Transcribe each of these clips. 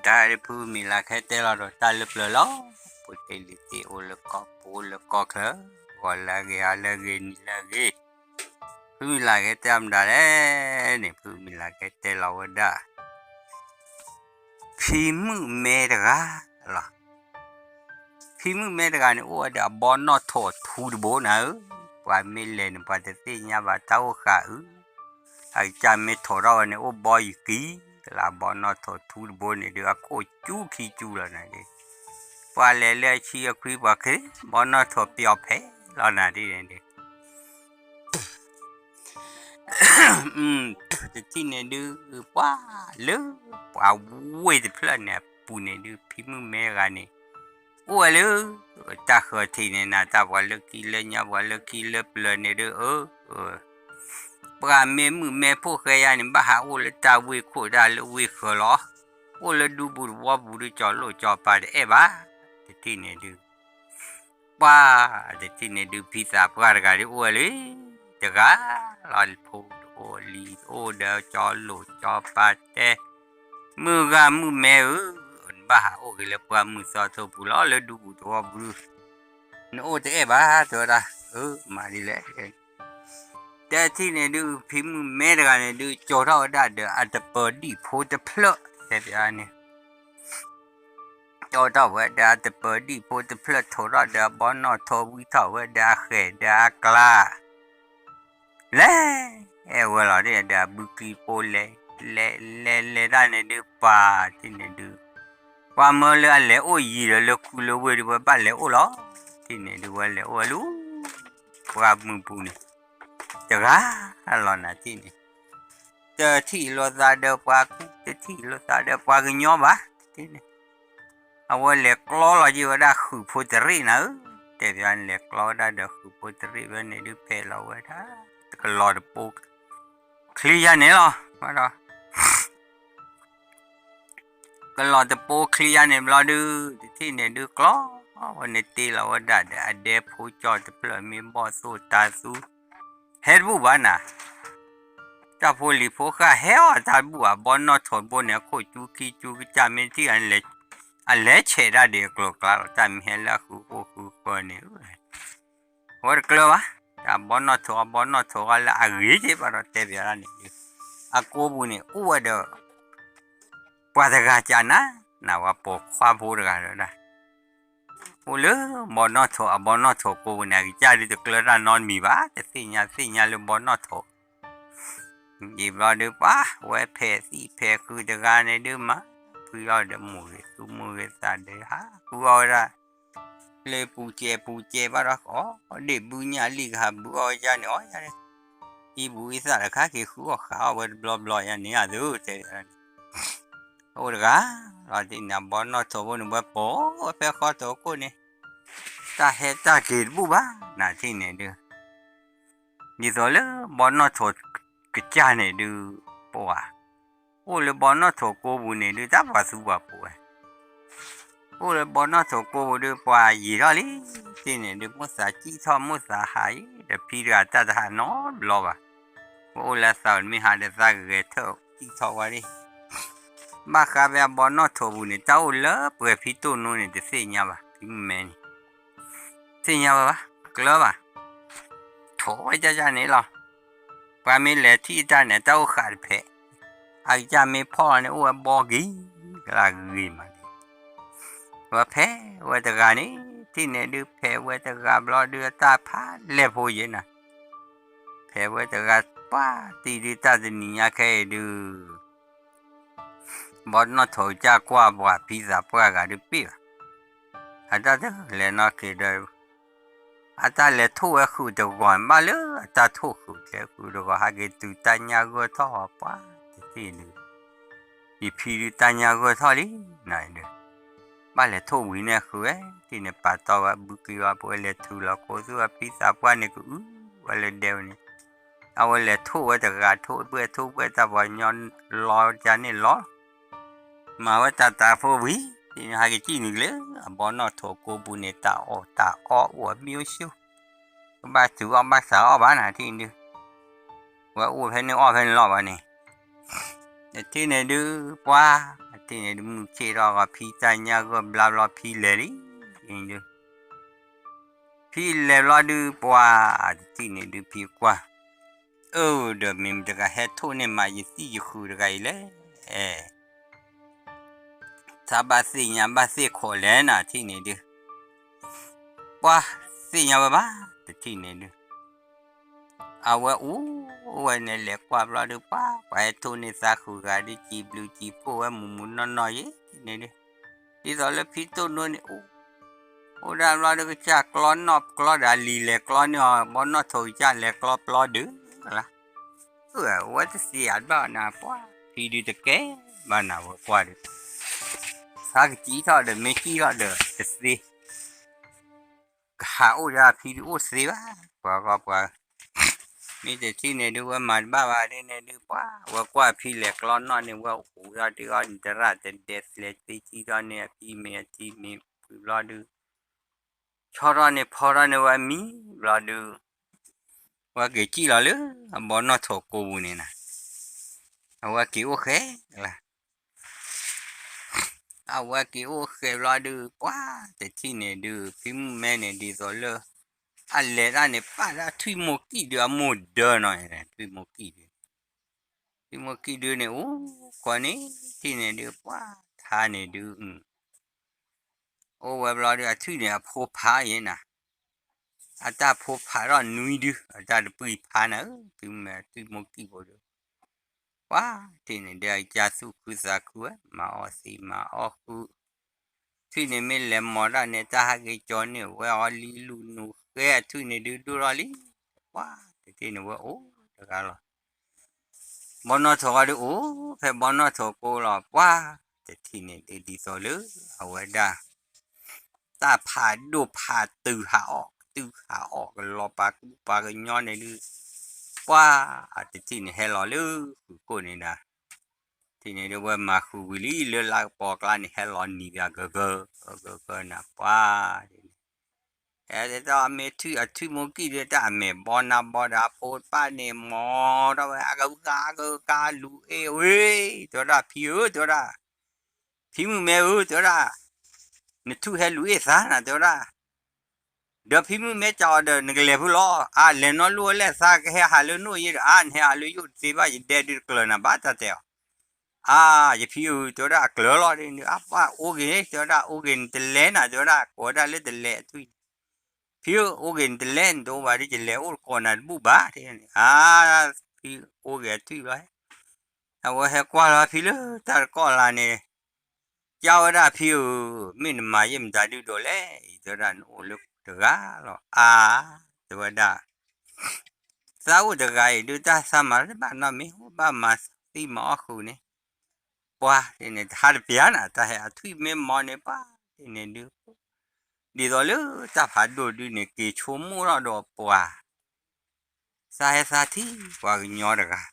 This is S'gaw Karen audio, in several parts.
တၢ်ဖုမံၤလၤကဟဲတဲလီၤဒီးတၢ်လၢပျၢၤလီၤ. ဖိသ့ၣ်လံၤသ့ၣ်အိၣ်လၢကီၢ်ပူၤလၢကီၢ်ချၢ, ဂီၤလၢအဂ့ၤ ဟါလၢအဂ့ၤ နံၤလၢအဂ့ၤ, ဖုမံၤလၤကဟဲတဲမတၤလဲၣ်န့ၣ် ဖုမံၤလၤကဟဲတဲလီၤဝဲဒၣ် ဖံမုၣ်မဲတဂၤလီၤ. ဖံမုၣ်မဲတဂၤန့ၣ် အိၣ်ဝဲဒီးအဘီနီၣ်ထိးထူတဘိနၤဧၢ, ပှၤမ့ၢ်လဲၤန့ၣ် ပှၤတသ့ၣ်ညါဘၣ်တၢ်အိၣ်ဃာ်အု, အကစၢ်မ့ၢ်ထိးထီၣ်ဝဲန့ၣ် အိၣ်ဘီယံၤကံလၢ အဘီနီၣ်ထိးထူတဘိန့ၣ်ဒုး အခိၣ်ကၠူခံကၠူလီၤနၤဒုး, ပှၤလဲၤလၢအဆံအခွံပှၤခ့ ဘီနီၣ်ထိးပျီၣ်ဖဲလီၤနၤဒ်န့ၣ်ဒုး တထံၣ်န့ၣ်ဒုး ပှၤလၢ ပှၤဝ့ၢ်တဖျၢၣ်န့ၣ်အပူၤန့ၣ်ဒုး ဖံမုၣ်မဲဂၤန့ၣ် အိၣ်ဝဲလၢ တၢ်ဃၢၤထံးန့ၣ် နၤတၢ်ပှၤလၢခံလၢညါ ပှၤလၢခံလၢပျၢၤန့ၣ်ဒုး အၢ ပှၤမ့ၢ်မုၣ်မဲဖိဃဲယါန့ၣ် ဘၣ်ဟးအိၣ်လၢတၢ်ဝ့ၢ်ခိၣ်တၢ်လၢဝ့ၢ်ဃၢၤလီၤ. အိၣ်လၢဒူပူၤသဝီပူၤဒုး ကၠီလိာ်ကၠီပၤတအဲၣ်ဘၣ်. တထံၣ်န့ၣ်ဒုး ပှၤ တထံၣ်န့ၣ်ဒုး ဖံသးပှၢ်တဂၤဒုးအိၣ်ဝဲလၢ တဂၤလီၤ ဖိတအိၣ်လံၤတအိၣ်ဒီး ကၠီလိာ်ကၠီပၤတဲ မုၢ်ဂၤမုၣ်မဲဧၢ, နဘၣ်ဟးအိၣ်က့ၤလၢပှၢ်မုၢ်သီထိပူၤလီၤ လၢဒူပူၤသဝီပူၤဒုး နအိၣ်တအဲၣ်ဘၣ် တဲဝဲဒၣ် အၢ မၤဒ်လဲၣ် တထံၣ်န့ၣ်ဒုး ဖံမုၣ်မဲတဂၤန့ၣ်ဒုး ကၠီထီၣ်ဝဲဒၣ်ဒီးအတပၢၤဒံၣ်ဖိတဖျၢၣ် တဲပၠးန့ၣ် ကၠီထီၣ်ဝဲဒီးအတပၢၤဒံၣ်ဖိတဖျၢၣ် ထိးထီၣ်ဒီးအဘီနီၣ်ထိး ဝံထီၣ်ဝဲဒီးအဃဲၣ်ဒီးအကျါ လဲၤ အဲၣ်ဝဲလီၤဒီးအဘုကံဖိလဲၤ လဲၤ လဲၤ လဲၤတၢ်န့ၣ်ဒုး ပှၤတထံၣ်န့ၣ်ဒုး ပှၤမၢလၢအလဲၤအိၣ်ယံၤဒီးလၢကူလၢဝ့ၢ်ဒုး ဝဲဘၣ်လဲၤအိၣ်လီၤ. တထံၣ်န့ၣ်ဒုး ဝဲလဲၤအိၣ်ဝဲလၢ ပှၢ်မုၢ်ပူၤန့ၣ် တဂၤလီၤနၤတထံၣ်န့ၣ် တထံၣ်လိာ်သးဒီးပှၤကူ တထံၣ်လိာ်သးဒီးပှၤကညီဘၣ် တထံၣ်န့ၣ် အဝဲလဲၤကျီလီၤက့ၤဝဲဒၣ်ဃုာ်ဖိတရ့ၣ်နၤဧၢ, တဲပၠးန့ၣ် လဲၤကျီဝဲဒၣ်ဒီးဃုာ်ဖိတရ့ၣ်ဝဲန့ၣ်ဒုး ဖဲးလီၤဝဲဒၣ် ကလီၤတပိ ချံယါန့ၣ်လီၤ ဘၣ်ဒီး ကလီၤတပိချံယါန့ၣ်ဘျီဒုး တထံၣ်န့ၣ်ဒုး ကျီဝဲန့ၣ်တ့လီၤဝဲဒၣ်ဒီးအဒဲဖိကၠီတဖျၢၣ် မ့ၢ်ဘီၣ်သိၣ်တၤသူ ဟဲတဘူၣ်ဘၣ်နၤ တၢ်ဖိလံၤဖိဃၢ်ဟဲအီၤတၢ်တဘူၣ် အဘီနီၣ်ထိးတဘိန့ၣ် အခိၣ်ကၠူခံကၠူကစၢ်မ့ၢ်တထံၣ်အီၤန့ၣ် အလဲၤဆဲးဒၣ်ဒံးအကျိၤအကျဲလီၤ တၢ်မ့ၢ်ဟဲလၢအဃုာ်ဃုာ်ဃၢၤန့ၣ် အဝဲတကျၢၤဘၣ် တၢ်ဘီနီၣ်ထိးအဘီနီၣ်ထိးဂီၢ်လၢအဂ့ၤက့ဘၣ်ဒီးတဲပၠးဒၣ်န့ၣ် အကိပူၤန့ၣ် အိၣ်ဝဲဒီး ပှၤတဂၤကနၤ နဝဲပိာ်ခွါဖိတဂၤဒီးဒၣ် အိၣ်လၢ ဘီနီၣ်ထိး အဘီနီၣ်ထိးကိပူၤန့ၣ် အကစၢ်ဒုးတကျၢၤတၢ်နီတမံၤဘၣ် တသ့ၣ်ညါသ့ၣ်ညါလၢဘီနီၣ်ထိး ယံာ်ဘျီဒုးပှၤ ဝဲဖဲးသံၣ်ဖဲးဃုာ်တဂၤန့ၣ်ဒုးမၤ ဖှံအီၤဒီးမိၢ်ဂ့ၤသူမိၢ်ဂ့ၤသးဒီးဟးဃုအီၣ်ဝဲဒၣ် လၢပူၤကဲပူၤကဲဘၣ်ဒီး အီၣ်ဒ့ၣ်ဘုညၣ်လံၣ်ကဟးဘုအီၣ်ဝဲယါန့ၣ် အီၣ်ယါန့ၣ် အံၤဘူၣ်အံၤသၣ်တခါက့ၤဃုအီၣ်ဃာ်အီၣ်ဝဲတဘျီဘျီယါန့ၣ် အသုတဲ အိၣ်တဂၤ လီၤတံၢ်န့ၣ် အဘီနီၣ်ထိးဖိန့ၣ် ဝဲပိာ်ဝဲဖဲဃီထိးခိၣ်န့ၣ် တၢ်ဟဲတၢ်က့ၤတဘူၣ်ဘၣ် နၤထံၣ်န့ၣ်ဒုး ဒ်သိးလၢဘီနီၣ်ထိးကစၢ်န့ၣ်ဒုး ပှၤ အိၣ်လၢဘီနီၣ်ထိးကိပူၤန့ၣ်ဒုး တၢ်ပှၤသူပှၤပိာ်ဝဲ အိၣ်လၢဘီနီၣ်ထိးကိပူၤဒုး ပှၤယံာ်ထီၣ်လံ တထံၣ်န့ၣ်ဒုး မိၢ်သးကံၣ်ထီၣ်မိၢ်သးဟးအံၤ ဒီးဖံတဂၤတၢ်တဟးနီတဘျီဘၣ် ပအိၣ်လၢသးမ့ၢ်ဟးဒီးသးဂဲၤထၢၣ်ကံၣ်ထီၣ်ဝဲလံ ဘၣ်ဃးဖဲအဘီနီၣ်ထိးပူၤန့ၣ် တၢ်အိၣ်လၢပှဲၤဖံတိၢ်နိန့ၣ် တသ့ၣ်ညါဘၣ် ဖံမုၣ်မဲန့ၣ် သ့ၣ်ညါဝဲဘၣ် ကျၢၤဘၣ် ထိးဝဲဒၣ်န့ၣ်လီၤ ပှၤမ့ၢ်လဲၤထံၣ်တၢ်န့ၣ် တၢ်အိၣ်ဃာ်တဖဲး အကစၢ်မ့ၢ်ဖီၣ်လီၤန့ၣ် အိၣ်ဝဲဘီကံ ကလၢဂ့ၤမးန့ၣ် ဝဲဖဲးဝဲတဂၤန့ၣ် ထံၣ်န့ၣ်ဒုး ဖဲးဝဲတဂၤဘျီဒုး အတၢ်ဖးလဲၢ်ဖိယဲနၤ ဖဲးဝဲတဂၤ ပှၤတံၤဒုး တၢ်တနံၤညါခဲအံၤဒုး ဘီနီၣ်ထိးကစၢ်ကွၢ်ပှၤဖံသးပှၢ်ဂၤဒုးပ့ၢ်ဘၣ် အတၢ်တလဲၤနီၢ်က့ၤဒီး အတၢ်လဲၤထိၣ်ဝဲဃုာ်တဂီၤ ဘၣ်လၢအတၢ်ထိၣ်ဃုာ်ကျဲဃုာ်တဂီၤ ဟဲက့ၤတုၤတၢ်ညၣ်ဂၢၢ်ထီၣ်ပှၤတထံၣ်န့ၣ် ယဖံဒုးတၢ်ညၣ်ဂၢၢ်ထီၣ်လံ နဒုး ဘၣ်လဲၤထိၣ်ဝံၤန့ၣ်ဃုာ်ဝဲ တထံၣ်န့ၣ် ပာ်တီဝဲဘုက့ၤဝဲ ပဝဲလဲၤထုးလီၤခိသူဝဲဖံသးပှၢ်န့ၣ်ကအု ဝဲလၢဒဲဝဲန့ၣ်အဝဲလဲၤထိၣ်ဝဲတဂၤထိၣ်ဘှဲၣ်ထိၣ်ဘှဲၣ်တၢ်ပှၤကညီလီၤကန့ၣ်လီၤ မၤဝဲတၢ်တၢ်ဖိဝံၤ ဟဲက့ၤစံၣ်နုာ်က့ၤလၢ အဘီနီၣ်ထိးကိပူၤန့ၣ် တၢ်အီၣ်တၢ်အီအိၣ်အမံၤအိၣ်ဆူၣ် ကဘၣ်တုၤအီၣ်ဘၣ်စးအီၣ်ဘၣ်နၤထံၣ်ဒုး ဝဲအိၣ်ဖဲန့ၣ်အီၣ်ဖဲန့ၣ်လီၤဘၣ်န့ၣ် နထံၣ်န့ၣ်ဒုး ပှၤ ထံၣ်န့ၣ်ဒုး မုၢ်ဆ့ၣ်ထီၣ်ဂီၤ ဖံတၢ်ညၣ်ဂီၢ်ဘျါဘျီ ဖံလဲၤလံ, ဒုး ဖံလဲၤဘျီဒုး ပှၤတထံၣ်န့ၣ်ဒုး ဖံကွၢ်, အၢ ဒီးမ့ၢ်မတၤတဂၤဟဲထိၣ်န့ၢ်မး ယသံၣ်ယဃုာ်တဂၤအံၤလဲၣ်, အဲ သးဘၣ်သ့ၣ်ညါဘၣ်သ့ၣ်ခိးလဲၣ်နၤ ထံၣ်န့ၣ်ဒုး, ပှၤသ့ၣ်ညါဝဲဘၣ် တထံၣ်န့ၣ်ဒုး, အဝဲအိၣ်ဝဲန့ၣ် လဲၤကွၢ်ဘျီဒုး ပှၤ ပှၤဟဲထိၣ်န့ၢ်သးဃုာ်ဂၤဒုး စံးဘျုးစံးဖှိၣ်ဝဲမုာ်မုာ်နီၢ်နီၢ်ယဲန့ၣ်ဒုး, ဒ်သိးလၢဖံတိၢ်နိန့ၣ် အိၣ် အိၣ်ဒၣ်ဘျီဒုး ကစၢ်ကျီနီၣ်ကျီဒီး လံာ်လဲၤကျီန့ၢ်အီၤ ဘီနီၣ်ထိးကစၢ်လဲၤကျီပျီဒုးလၢ်, အဝဲတသ့အဘၣ်နၤ ပှၤ ဖံဒုးတကဲဘၣ်နၤ ဝဲကွၢ်ဒုး, သးကစံၣ်ထီၣ်ဒီး မ့ၢ်စံၣ်ထီၣ်ဒီးတသ့ ကဟးအိၣ်ဒၣ်ဖံဒုးအိၣ်သ့ဘၣ်, ပှၤဂီၢ်ပှၤ, မ့ၢ်တထံၣ်န့ၣ်ဒုး ဝဲမၤတဘၣ်ဘၣ်ဒ်န့ၣ်ဒုး ပှၤ ဝဲကွၢ်ဖံလဲၤကျီနီၣ်န့ၣ် ဝဲအိၣ်ထီၣ်ဒုးအီၤတရၣ်တဒဲး သလဲးသ့စံၣ်ထီၣ်န့ၢ်အဖံမ့ၤ အထံမ့ၤဖုဘျီဒုး, ဆီထီၣ်န့ၢ်ဖီထီၣ်န့ၢ်ဝဲမံဘျီဒုး, ဝဲက့ၤစံၣ်လီၤလၢအဘီနီၣ်ထိးကိးပူၤန့ၣ်နၤ, အဝဲက့ၤအိၣ်ဃဲလၢ အဝဲက့ၤအိၣ်ဃဲဘျီဒုး ပှၤတထံၣ်န့ၣ်ဒုး ဖံမုၣ်မဲန့ၣ် ဒ်သိးလၢ အလဲၤတၢ်န့ၣ် ပာ်ဒၣ်ထွံၣ်မိၢ်ကံၣ်ဒုး အမိၢ်ဒၢနီၤ ထွံၣ်မိၢ်ကံၣ်ဒုး, ထွံၣ်မိၢ်ကံၣ်ဒုးန့ၣ် အိၣ်ခိးန့ၣ် ထံၣ်န့ၣ်ဒုး ပှၤထါန့ၣ်ဒုး အိၣ်ဝဲဘျီဒုး အထွံၣ်န့ၣ် အဖိဖးယဲနၤ, အတၢ်ဖိဖးထီၣ်နွံဒုး အတၢ်တပှံၤဖးနၤဧၢ, ဖံမုၣ်မဲထွံၣ်မိၢ်ကံၣ်ဖိဒုး ပှၤတထံၣ်န့ၣ်ဒုး အကစၢ်သူၣ်ခုသးခုဝဲ မၤအီၣ်သံမၤအီၣ်ဃုာ်, ထွံၣ်န့ၣ်မ့ၢ်လဲၤမီၤတၢ်န့ၣ် တၢ်ဟးက့ၤကၠီန့ၢ်ဝဲအီၤလံ လူၤနူၤဃဲအထွံၣ်န့ၣ်ဒုးဒိၣ်ထီၣ်လံ, ပှၤတထံၣ်န့ၣ်ဝဲအိၣ်တဂၤလီၤ. ဘီနီၣ်ထိးဃီဒုးအိၣ်ဖဲဘီနီၣ်ထိးကိးလီၤ ပှၤတထံၣ်န့ၣ်ဒုး ဒ်သိးလၢအဝဲဒၣ် တၢ်ဖးဒိၣ်ဖးတုၤဟးအီၣ် တုၤဟးအီၣ်ကလီၤပာ်ကူပာ်ကညီန့ၣ်ဒုး, ပှၤတထံၣ်န့ၣ်ဟဲလီၤလၢဃုာ်ခိၣ်န့ၣ်ဒၣ်, ထံၣ်န့ၣ်ဒုး ဝဲမၤဃုာ်ဝံၤလံ လၢလါကပီၤကျါန့ၣ် ဟဲလီၤနံၤဘၣ်ဂၢၢ်ဂၢၢ် ဂၢၢ်ဂၢၢ်နၤ ပှၤတထံၣ်န့ၣ် အဲ တဲဒၣ်မ့ၢ်ထွံၣ်အထွံၣ်မိၢ်ကံၣ်ဒုး တၢ်အမဲာ်ဘီနၤဘီဒီး အဖိတဖၣ်န့ၣ် မီၤထီၣ်ဝဲ အကဂၤကဂၤလူၤအ့ၣ်ဝဲ, တဲဝဲဒၣ် ဖံဧၢ တဲဝဲဒၣ်, ဖံမုၣ်မဲဧၢ တဲဝဲဒၣ်, နထွံၣ်ဟဲလူၤအ့ၣ်သါနၤ တဲဝဲဒၣ်, ဒီးဖံမုၣ်မဲစံးအီၤဒီး နကလဲၤဖုလီၤ, အါ လဲၤနီၢ်လိၣ်ဝဲလဲၣ်သါကဟဲဟးလၢနိၣ်ယဲဒီး အါ နဟဲဟးလၢယအိၣ်တသ့ဘၣ် ယဒဲဒုးတကျၢၤနၤဘၣ် တၢ်တဲအီၤ, အါ ယဖံဧၢ တဲဝဲဒၣ် အကျၢၤလီၤဒ်န့ၣ် အပၢ်အိၣ်ဂ့ၤ တဲဝဲဒၣ် အိၣ်ဂ့ၤနတလဲၤနၤ တဲဝဲဒၣ် ကိးဝဲဒၣ်လၢတလဲၤအထွံၣ်န့ၣ်, ဖံဧၢ အိၣ်ဂ့ၤနတလဲၤ နတအိၣ်ဘၣ်ဒ်ယလဲၤအိၣ်တကိးနၤတဘူၣ်ဘၣ် တဲန့ၣ် အါ ဖံအိၣ်ဂ့ၤအထွံၣ်လီၤ အဝဲဟဲကွၢ်လီၤဖံလၢတၢ်တကိးလၢ်န့ၣ်, ကဝဲဒၣ်ဖံဧၢ, မ့ၢ်နမၤယဲၢ်မတၤဒုဒိးလဲၣ်, အံၤတဲဝဲဒၣ်နအိၣ်လၢတဂၤလီၤ အါ, တဲဝဲဒၣ်, သးအိၣ်တဂၤအံၤဒု တၢ်သးမၤတဘၣ်နီတမံၤ ဘၣ်မၤသံမၤအီၣ်ဃုာ်န့ၣ်, ပှၤတထံၣ်န့ၣ် တဟးတပျၢ်နၤ တၢ်ဟဲအထွံၣ်မ့ၢ်မီၤန့ၣ် ပှၤတထံၣ်န့ၣ်ဒု ဒ်သိးလၢတၢ်ဖးဒိၣ်ဒုန့ၣ် က့ၤဆိကမိၣ်ထီၣ်ဒီးပှၤ သးဟဲသးထံၣ်ပှၤကညီတဂၤ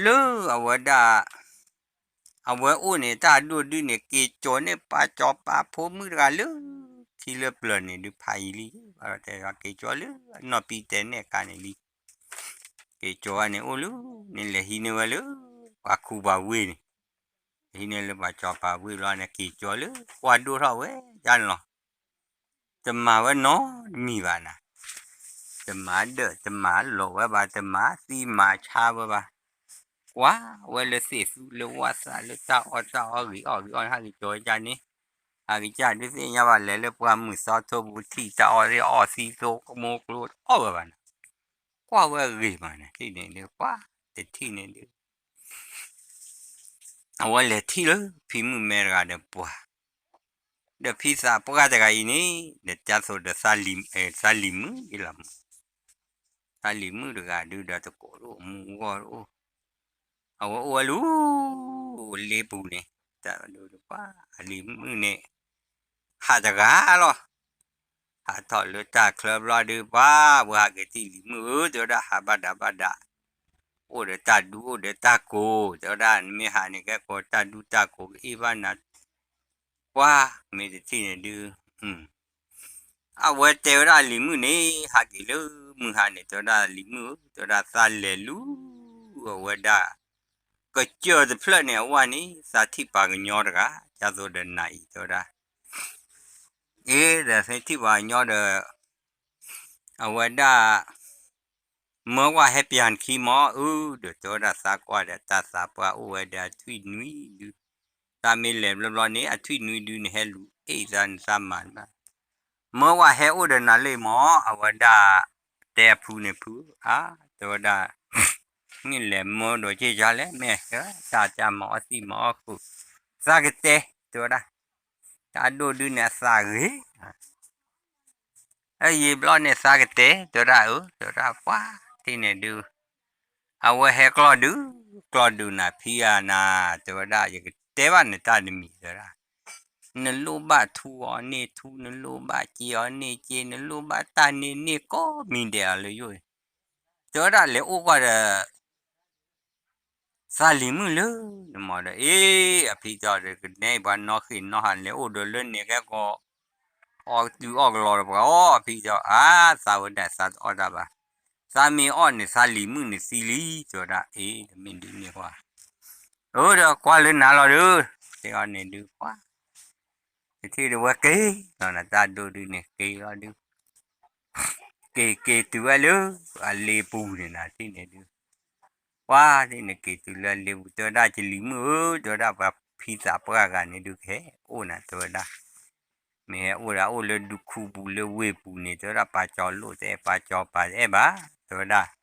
လၢအဝဲဒၣ် အဝဲအိၣ်န့ၣ် တၢ်ဒိၣ်ဒုန့ၣ် က့ၤကၠီၤန့ၢ်ပှၤစီၤပၤဖိမုၣ်တဂၤလၢခံလၢပျၢၤန့ၣ်ဒု ဖးယံၤလံ, ဘၣ်ဒီးတဲက့ၤကၠီၤလၢအနီၢ်ပံတဲာ်နဲၣ်ခါန့ၣ်လံ, က့ၤကၠီၤဝဲန့ၣ်အိၣ်လၢန့ၣ် လဲၤဟံးန့ၢ်ဝဲလၢပှၤခူပှၤဝ့ၢ်န့ၣ်, ဟံးန့ၢ်လၢပှၤစီၤပၤဝ့ၢ်ဘျီန့ၣ် က့ၤကၠီၤလၢကွၢ်ဒိၣ်ထီၣ်ဝဲဒၣ်န့ၣ်လီၤ. တမၤဝဲနီတမံၤဘၣ်နၤ, တမၤဒၢး တမၤလီၤဝဲဘၣ် တမၤသံမၤဆါဝဲဘၣ်, ကွၢ်ဝဲလၢသ့ၣ်သူလၢဝၣ်သးလၢတၢ်အီၣ်တၢ်အီဂ့ၤအီၣ်ဂ့ၤအီၣ် ဟးက့ၤကၠီၤဝဲဒၣ်န့ၣ်, ဟးက့ၤကၠီၤဒုးသ့ၣ်ညါဘၣ်လဲၤလၢပှၢ်မုၢ်သီထိပူၤထံၣ်တၢ်အီၣ်သ့ၣ်အီၣ်သံသိကမိကျိတအီၣ်ဝဲဘၣ်နၤ, ကွၢ်ဝဲဂ့ၤမးနၤ ထံၣ်န့ၣ်ဒုး ပှၤတထံၣ်န့ၣ်ဒုး အဝဲလဲၤထံၣ်လၢဖံမုၣ်မဲတဂၤဒီးပှၤ, ဒီးဖံသးပှၢ်တဂၤအံၤန့ၣ် ဒီးကၢ်သိးဒီးသးလံၤမုၣ်အံၤလီၤမး, သးလံၤမုၣ်တဂၤဒုဒီးတကိးတအိၣ် မူဂီၢ်တအိၣ်, အဝဲအိၣ်ဝဲလၢ လ့ပူၤန့ၣ်, တၢ်ဒိၣ်တပှၢ် အလံၤမုၣ်န့ၣ် ဟးတဂၤလီၤ. ဟးထီၣ်လၢတၢ်ချၢဘျီဒုး ပှၤဝဲဟးက့ၤထံၣ်လံၤမုၣ်ဧၢ တဲဝဲဒၣ် ဟးဘၣ်ဒၣ်ဘၣ်ဒၣ်, အိၣ်ဒီးတၢ်ဒူအိၣ်ဒီးတၢ်ကိး တဲဝဲဒၣ် နမ့ၢ်ဟးန့ၣ် ကဲကိးတၢ်ဒူတၢ်ကိးကအ့ၣ်ဘၣ်နၤ, ပှၤမ့ၢ်တထံၣ်န့ၣ်ဒုး အဝဲတဲဝဲဒၣ်လံၤမုၣ်န့ၣ် ဟးက့ၤလၢမုၢ်ဟါန့ၣ် တဲဝဲဒၣ်လံၤမုၣ်ဧၢ တဲဝဲဒၣ်သးလဲၤလူၤအဝဲဒၣ် ကစၢၢ်တဖျၢၣ်န့ၣ် အဝဲန့ၣ် သးထံၣ်ပှၤကညီတဂၤ ဒ်သိးဒီးနၤအံၤ တဲဝဲဒၣ်, အ့ ဒီးသးထံၣ်ပှၤကညီဒီး အဝဲဒၣ် မၢဝဲဟဲပၠးနခံမၢ် အၢ ဒီးတဲဝဲဒၣ် သးကွၢ်ဒီးတၢ်သးပှၢ်အိၣ်ဝဲဒီးအထွံၣ်နွံဒု, သးမ့ၢ်လဲၤဘျီဘျီန့ၣ် အထွံၣ်နွံဒုန့ၣ် ဟဲလူၤအ့ၣ်သးန့ၣ် သးမၤတဘၣ်, မၢဝဲဟဲအိၣ်ဒီးနၤလၢမၢ် အဝဲဒၣ် တဲအဖုန့ၣ် ဖုဧၢ, အါ တဲဝဲဒၣ် မ့ၢ်လဲၤမၢဒီးက့ၢ်ယါလဲၣ် မ့ၢ်တၢ်တၢ်မၤအီၣ်သံမၤအီၣ်ဃုာ်, သးကတဲ တဲဝဲဒၣ်, တၢ်ဒိၣ်ဒုန့ၣ်အသးဂ့ၤ အယံာ်ဘျီန့ၣ်သးကတဲ တဲဝဲဒၣ် အၢ တဲဝဲဒၣ် ပှၤ ထံၣ်န့ၣ်ဒုး, အဝဲဟဲကျီၢ်ဒုး, ကျီၢ်ဒုးနၤဖံဂၤနၤ, တဲဝဲဒၣ် ယကတဲဘၣ်နတၢ်တမံၤ တဲဝဲဒၣ်, နလိၣ်ဘၣ်ထူအီၤန့ၢ်ထူ, နလိၣ်ဘၣ်စ့အီၤန့ၢ်စ့, နလိၣ်ဘၣ်တၢ်န့ၢ်န့ၢ်ကိးမံၤဒဲးအီၤလၢယိၣ်, တဲဝဲဒၣ် လဲၤအိၣ်ကွၢ်ဒီး သးလံၤမုၣ်လၢနမီၤဒီး အ့ အဖံကၠီဒီး ကနဲအံၤပှၤနီၣ်ဃ့ၢ်နီၣ်ဟးလဲၤအိၣ်ဒီးလၢန့ၣ်ကဲကီး အီၣ်တုၤအီၣ်ကလီဒီးပှၤအီၣ် အဖံကၠီ အါ သးဝဲဒၣ်သးတအီၣ်တၢ်ဘၣ်, သးမ့ၢ်အီၣ်န့ၣ် သးလံၤမုၣ်န့ၣ်သံလံ တဲဝဲဒၣ် အ့ တမ့ၢ်ဒ်န့ၣ်ပှၤ, အၢ ဒီးကွၢ်လၢနၤလီၤဒီး တဲအီၤန့ၣ်ဒုး ပှၤ တထံၣ်ဒီးဝဲက့ၤလီၤနၤ တၢ်ဒိၣ်ဒုန့ၣ် က့ၤလီၤဒုး က့ၤက့ၤတုၤဝဲလၢအလ့ပူၤန့ၣ်နၤ ထံၣ်န့ၣ်ဒုး, ပှၤ ထံၣ်န့ၣ်က့ၤတုၤလၢအလ့ပူၤ တဲဝဲဒၣ် ယလံၤမုၣ်ဧၢ တဲဝဲဒၣ် ပှၤဖံသးပှၢ်ဂၤန့ၣ်ဒုးကဟဲအိၣ်နၤ တဲဝဲဒၣ်, မ့ၢ်ဟဲအိၣ်ဒီးအိၣ်လၢဒူခူပူၤလၢဝ့ၢ်ပူၤန့ၣ် တဲဝဲဒၣ် ပှၤကၠီၤလိၣ်တအဲၣ် ပှၤကၠီၤပၤတအဲၣ်ဘၣ် တဲဝဲဒၣ် ခီ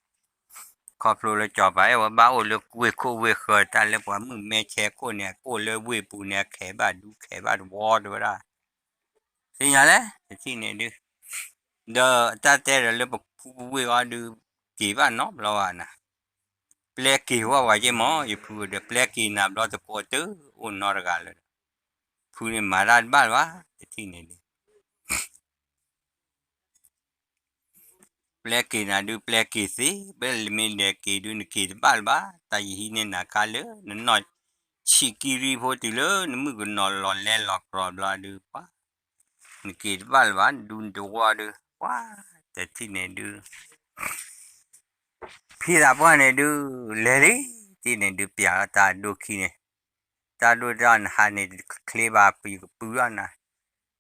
ဖျိလၢကၠီၤပၤအဲၣ်ဝဲဘၣ်အိၣ်လၢဝ့ၢ်ခိၣ်ဝ့ၢ်ဃၢၤ တၢ်လၢပှၤမုၣ်မဲဆဲခိၣ်န့ၣ် ကအိၣ်လၢဝ့ၢ်ပူၤန့ၣ် အခဲဘၣ်ဒူခဲဘၣ်တဝီ တဲဝဲဒၣ်, သ့ၣ်ညါလဲၣ် တထံၣ်န့ၣ်ဒုး, ဒီးတၢ်တဲဒီးလၢပခူပဝ့ၢ်အီၤဒုး က့ၤဘၣ်နီတဘျီဘၣ်နၤ, ပျဲက့ၤဝဲပှၤက့မီၤ ယဖုဒီး ပျဲက့ၤနၤဘျီတကိးတၢ် အိၣ်နီတဂၤလၢၤဒီး, ဖုန့ၣ်မၤတၢ်တဘၣ်လၢၤဘၣ် တထံၣ်န့ၣ်ဒုး ပျဲက့ၤနၤဒုး ပျဲက့ၤသ့, ပမ့ၢ်လဲၤက့ၤဒုး နက့ၤတဘၣ်လၢၤဘၣ်, တၢ်ယဟံးန့ၢ်နၤခါလၢ နနီၢ်ဆံးကံရံဖိတုၤလၢ နမုၣ်ကနီၤလီၤလဲလီၤကြီဘျီဒုး ပှၤ နက့ၤတဘၣ်လၢၤဘၣ် ဒူတဝီဒုး ပှၤ တထံၣ်န့ၣ်ဒုး ဖံသးပှၢ်န့ၣ်ဒုး လဲၤလံ, တထံၣ်န့ၣ်ဒုး ပျးလီၤတၢ်ဒိၣ်ခံန့ၣ်, တၢ်ဒိၣ်တၢ်နဟါန့ၣ် ချ့ဘၣ်ပကပုၢ်ထီၣ်နၤ,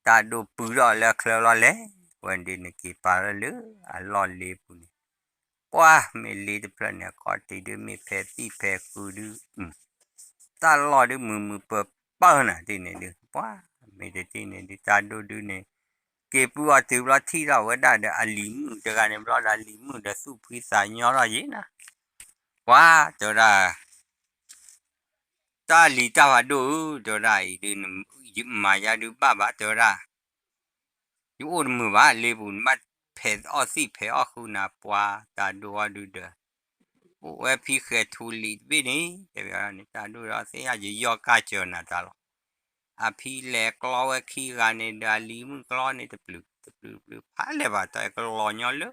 တၢ်ဒိၣ်ပုၢ်ထီၣ်လၢချၢလီၤလဲၣ်, ဝဲဒုးနက့ၤပာ်လီၤလၢအလီၢ်လ့ပူၤန့ၣ်, ပှၤ မ့ၢ်လ့တဖျၢၣ်န့ၣ် အခီၣ်ထံးဒုး မ့ၢ်ဖဲသံၣ်ဖဲဃုဒုး တၢ်လီၢ်ဒုး မုာ်မုာ်ပၢၤပၢၤနၤ တထံၣ်န့ၣ်ဒုး ပှၤ မ့ၢ်တထံၣ်န့ၣ်ဒုး တၢ်ဒိၣ်ဒုးန့ၣ် က့ၤပုၢ်အီၤတုၤဘျီထံၣ်ထီၣ်ဝဲဒၣ်ဒီးအလံၤမုၣ်တဂၤန့ၣ်ဘျီဒီး အလံၤမုၣ်ဒီးသူၣ်ဖှံသးညီထီၣ်ယဲနၤ, ပှၤ တဲဝဲဒၣ် တၢ်လံၤတၢ်ဖးဒိၣ်ဧၢ တဲဝဲဒၣ်အံၤဒုး ယမၤယါဒုးဘၣ်ဘၣ် တဲဝဲဒၣ်, ယအိၣ်တမုာ်ဘၣ် လ့ပူၤ နဘၣ်ဖဲးအီၣ်သံၣ်ဖဲးအီၣ်ဃုနၤ ပှၤ တၢ်ဒိၣ်အီၤဒုးဒီး အိၣ်ဝဲဖံဃဲၤထူလံာ်တဘ့ၣ်န့ၣ် တဲဝဲန့ၣ် တၢ်ဒိၣ်ဒီးသ့ၣ်ညါ ယယီၢ်ကၢ်စၢၤနၤတၢ်လီၤ, အဖံလဲၤကျီဝဲခံဂၤန့ၣ်ဒီး အလံၤမုၣ်ကျီန့ၣ် တပျုာ်တပျုာ်တပျုာ် ဖးလဲၢ်ဘၣ်တၢ်ကလီၤညီလၢ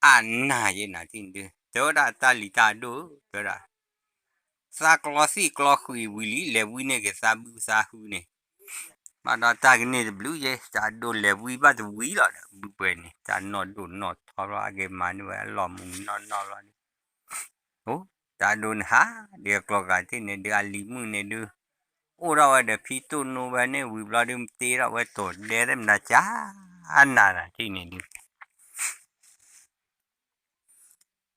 အနၢ်ယဲနၤ တထံၣ်န့ၣ်ဒုး တဲဝဲဒၣ်တၢ်လံၤတၢ်ဒိၣ် တဲဝဲဒၣ် သးကျီသံၣ်ကျီဃုာ်ဝံၤလံ လဲၤဝံန့ၢ်က့ၤသးဘုသးဟုန့ၣ်, ဘၣ်ဒီးတၢ်ကန့ၢ်တဘျုးယဲ တၢ်ဒိၣ်လဲၤဝံဘၣ်တဝံလီၤဒီး ဘုပှဲၤန့ၣ် တၢ်နီၢ်ဒိၣ်နီၢ်ထီလီၤ အက့ၤမၤန့ၢ်ဝဲအလီၢ်မုၢ်နီၢ်နီၢ်လီၤန့ၣ်, အိ တၢ်ဒိၣ်နဟါ ဒ်အကျိၤဂၤတထံၣ်န့ၣ်ဒုး အလံၤမုၣ်န့ၣ်ဒုး အိၣ်ထီၣ်ဝဲဒီးဖံတိၢ်နိဝဲန့ၣ်ဝံၤဘျီဒုး တ့ထီၣ်ဝဲတိာ်ဒဲသ့ၣ်မနၤကၢ်နၤနၤ တထံၣ်န့ၣ်ဒုး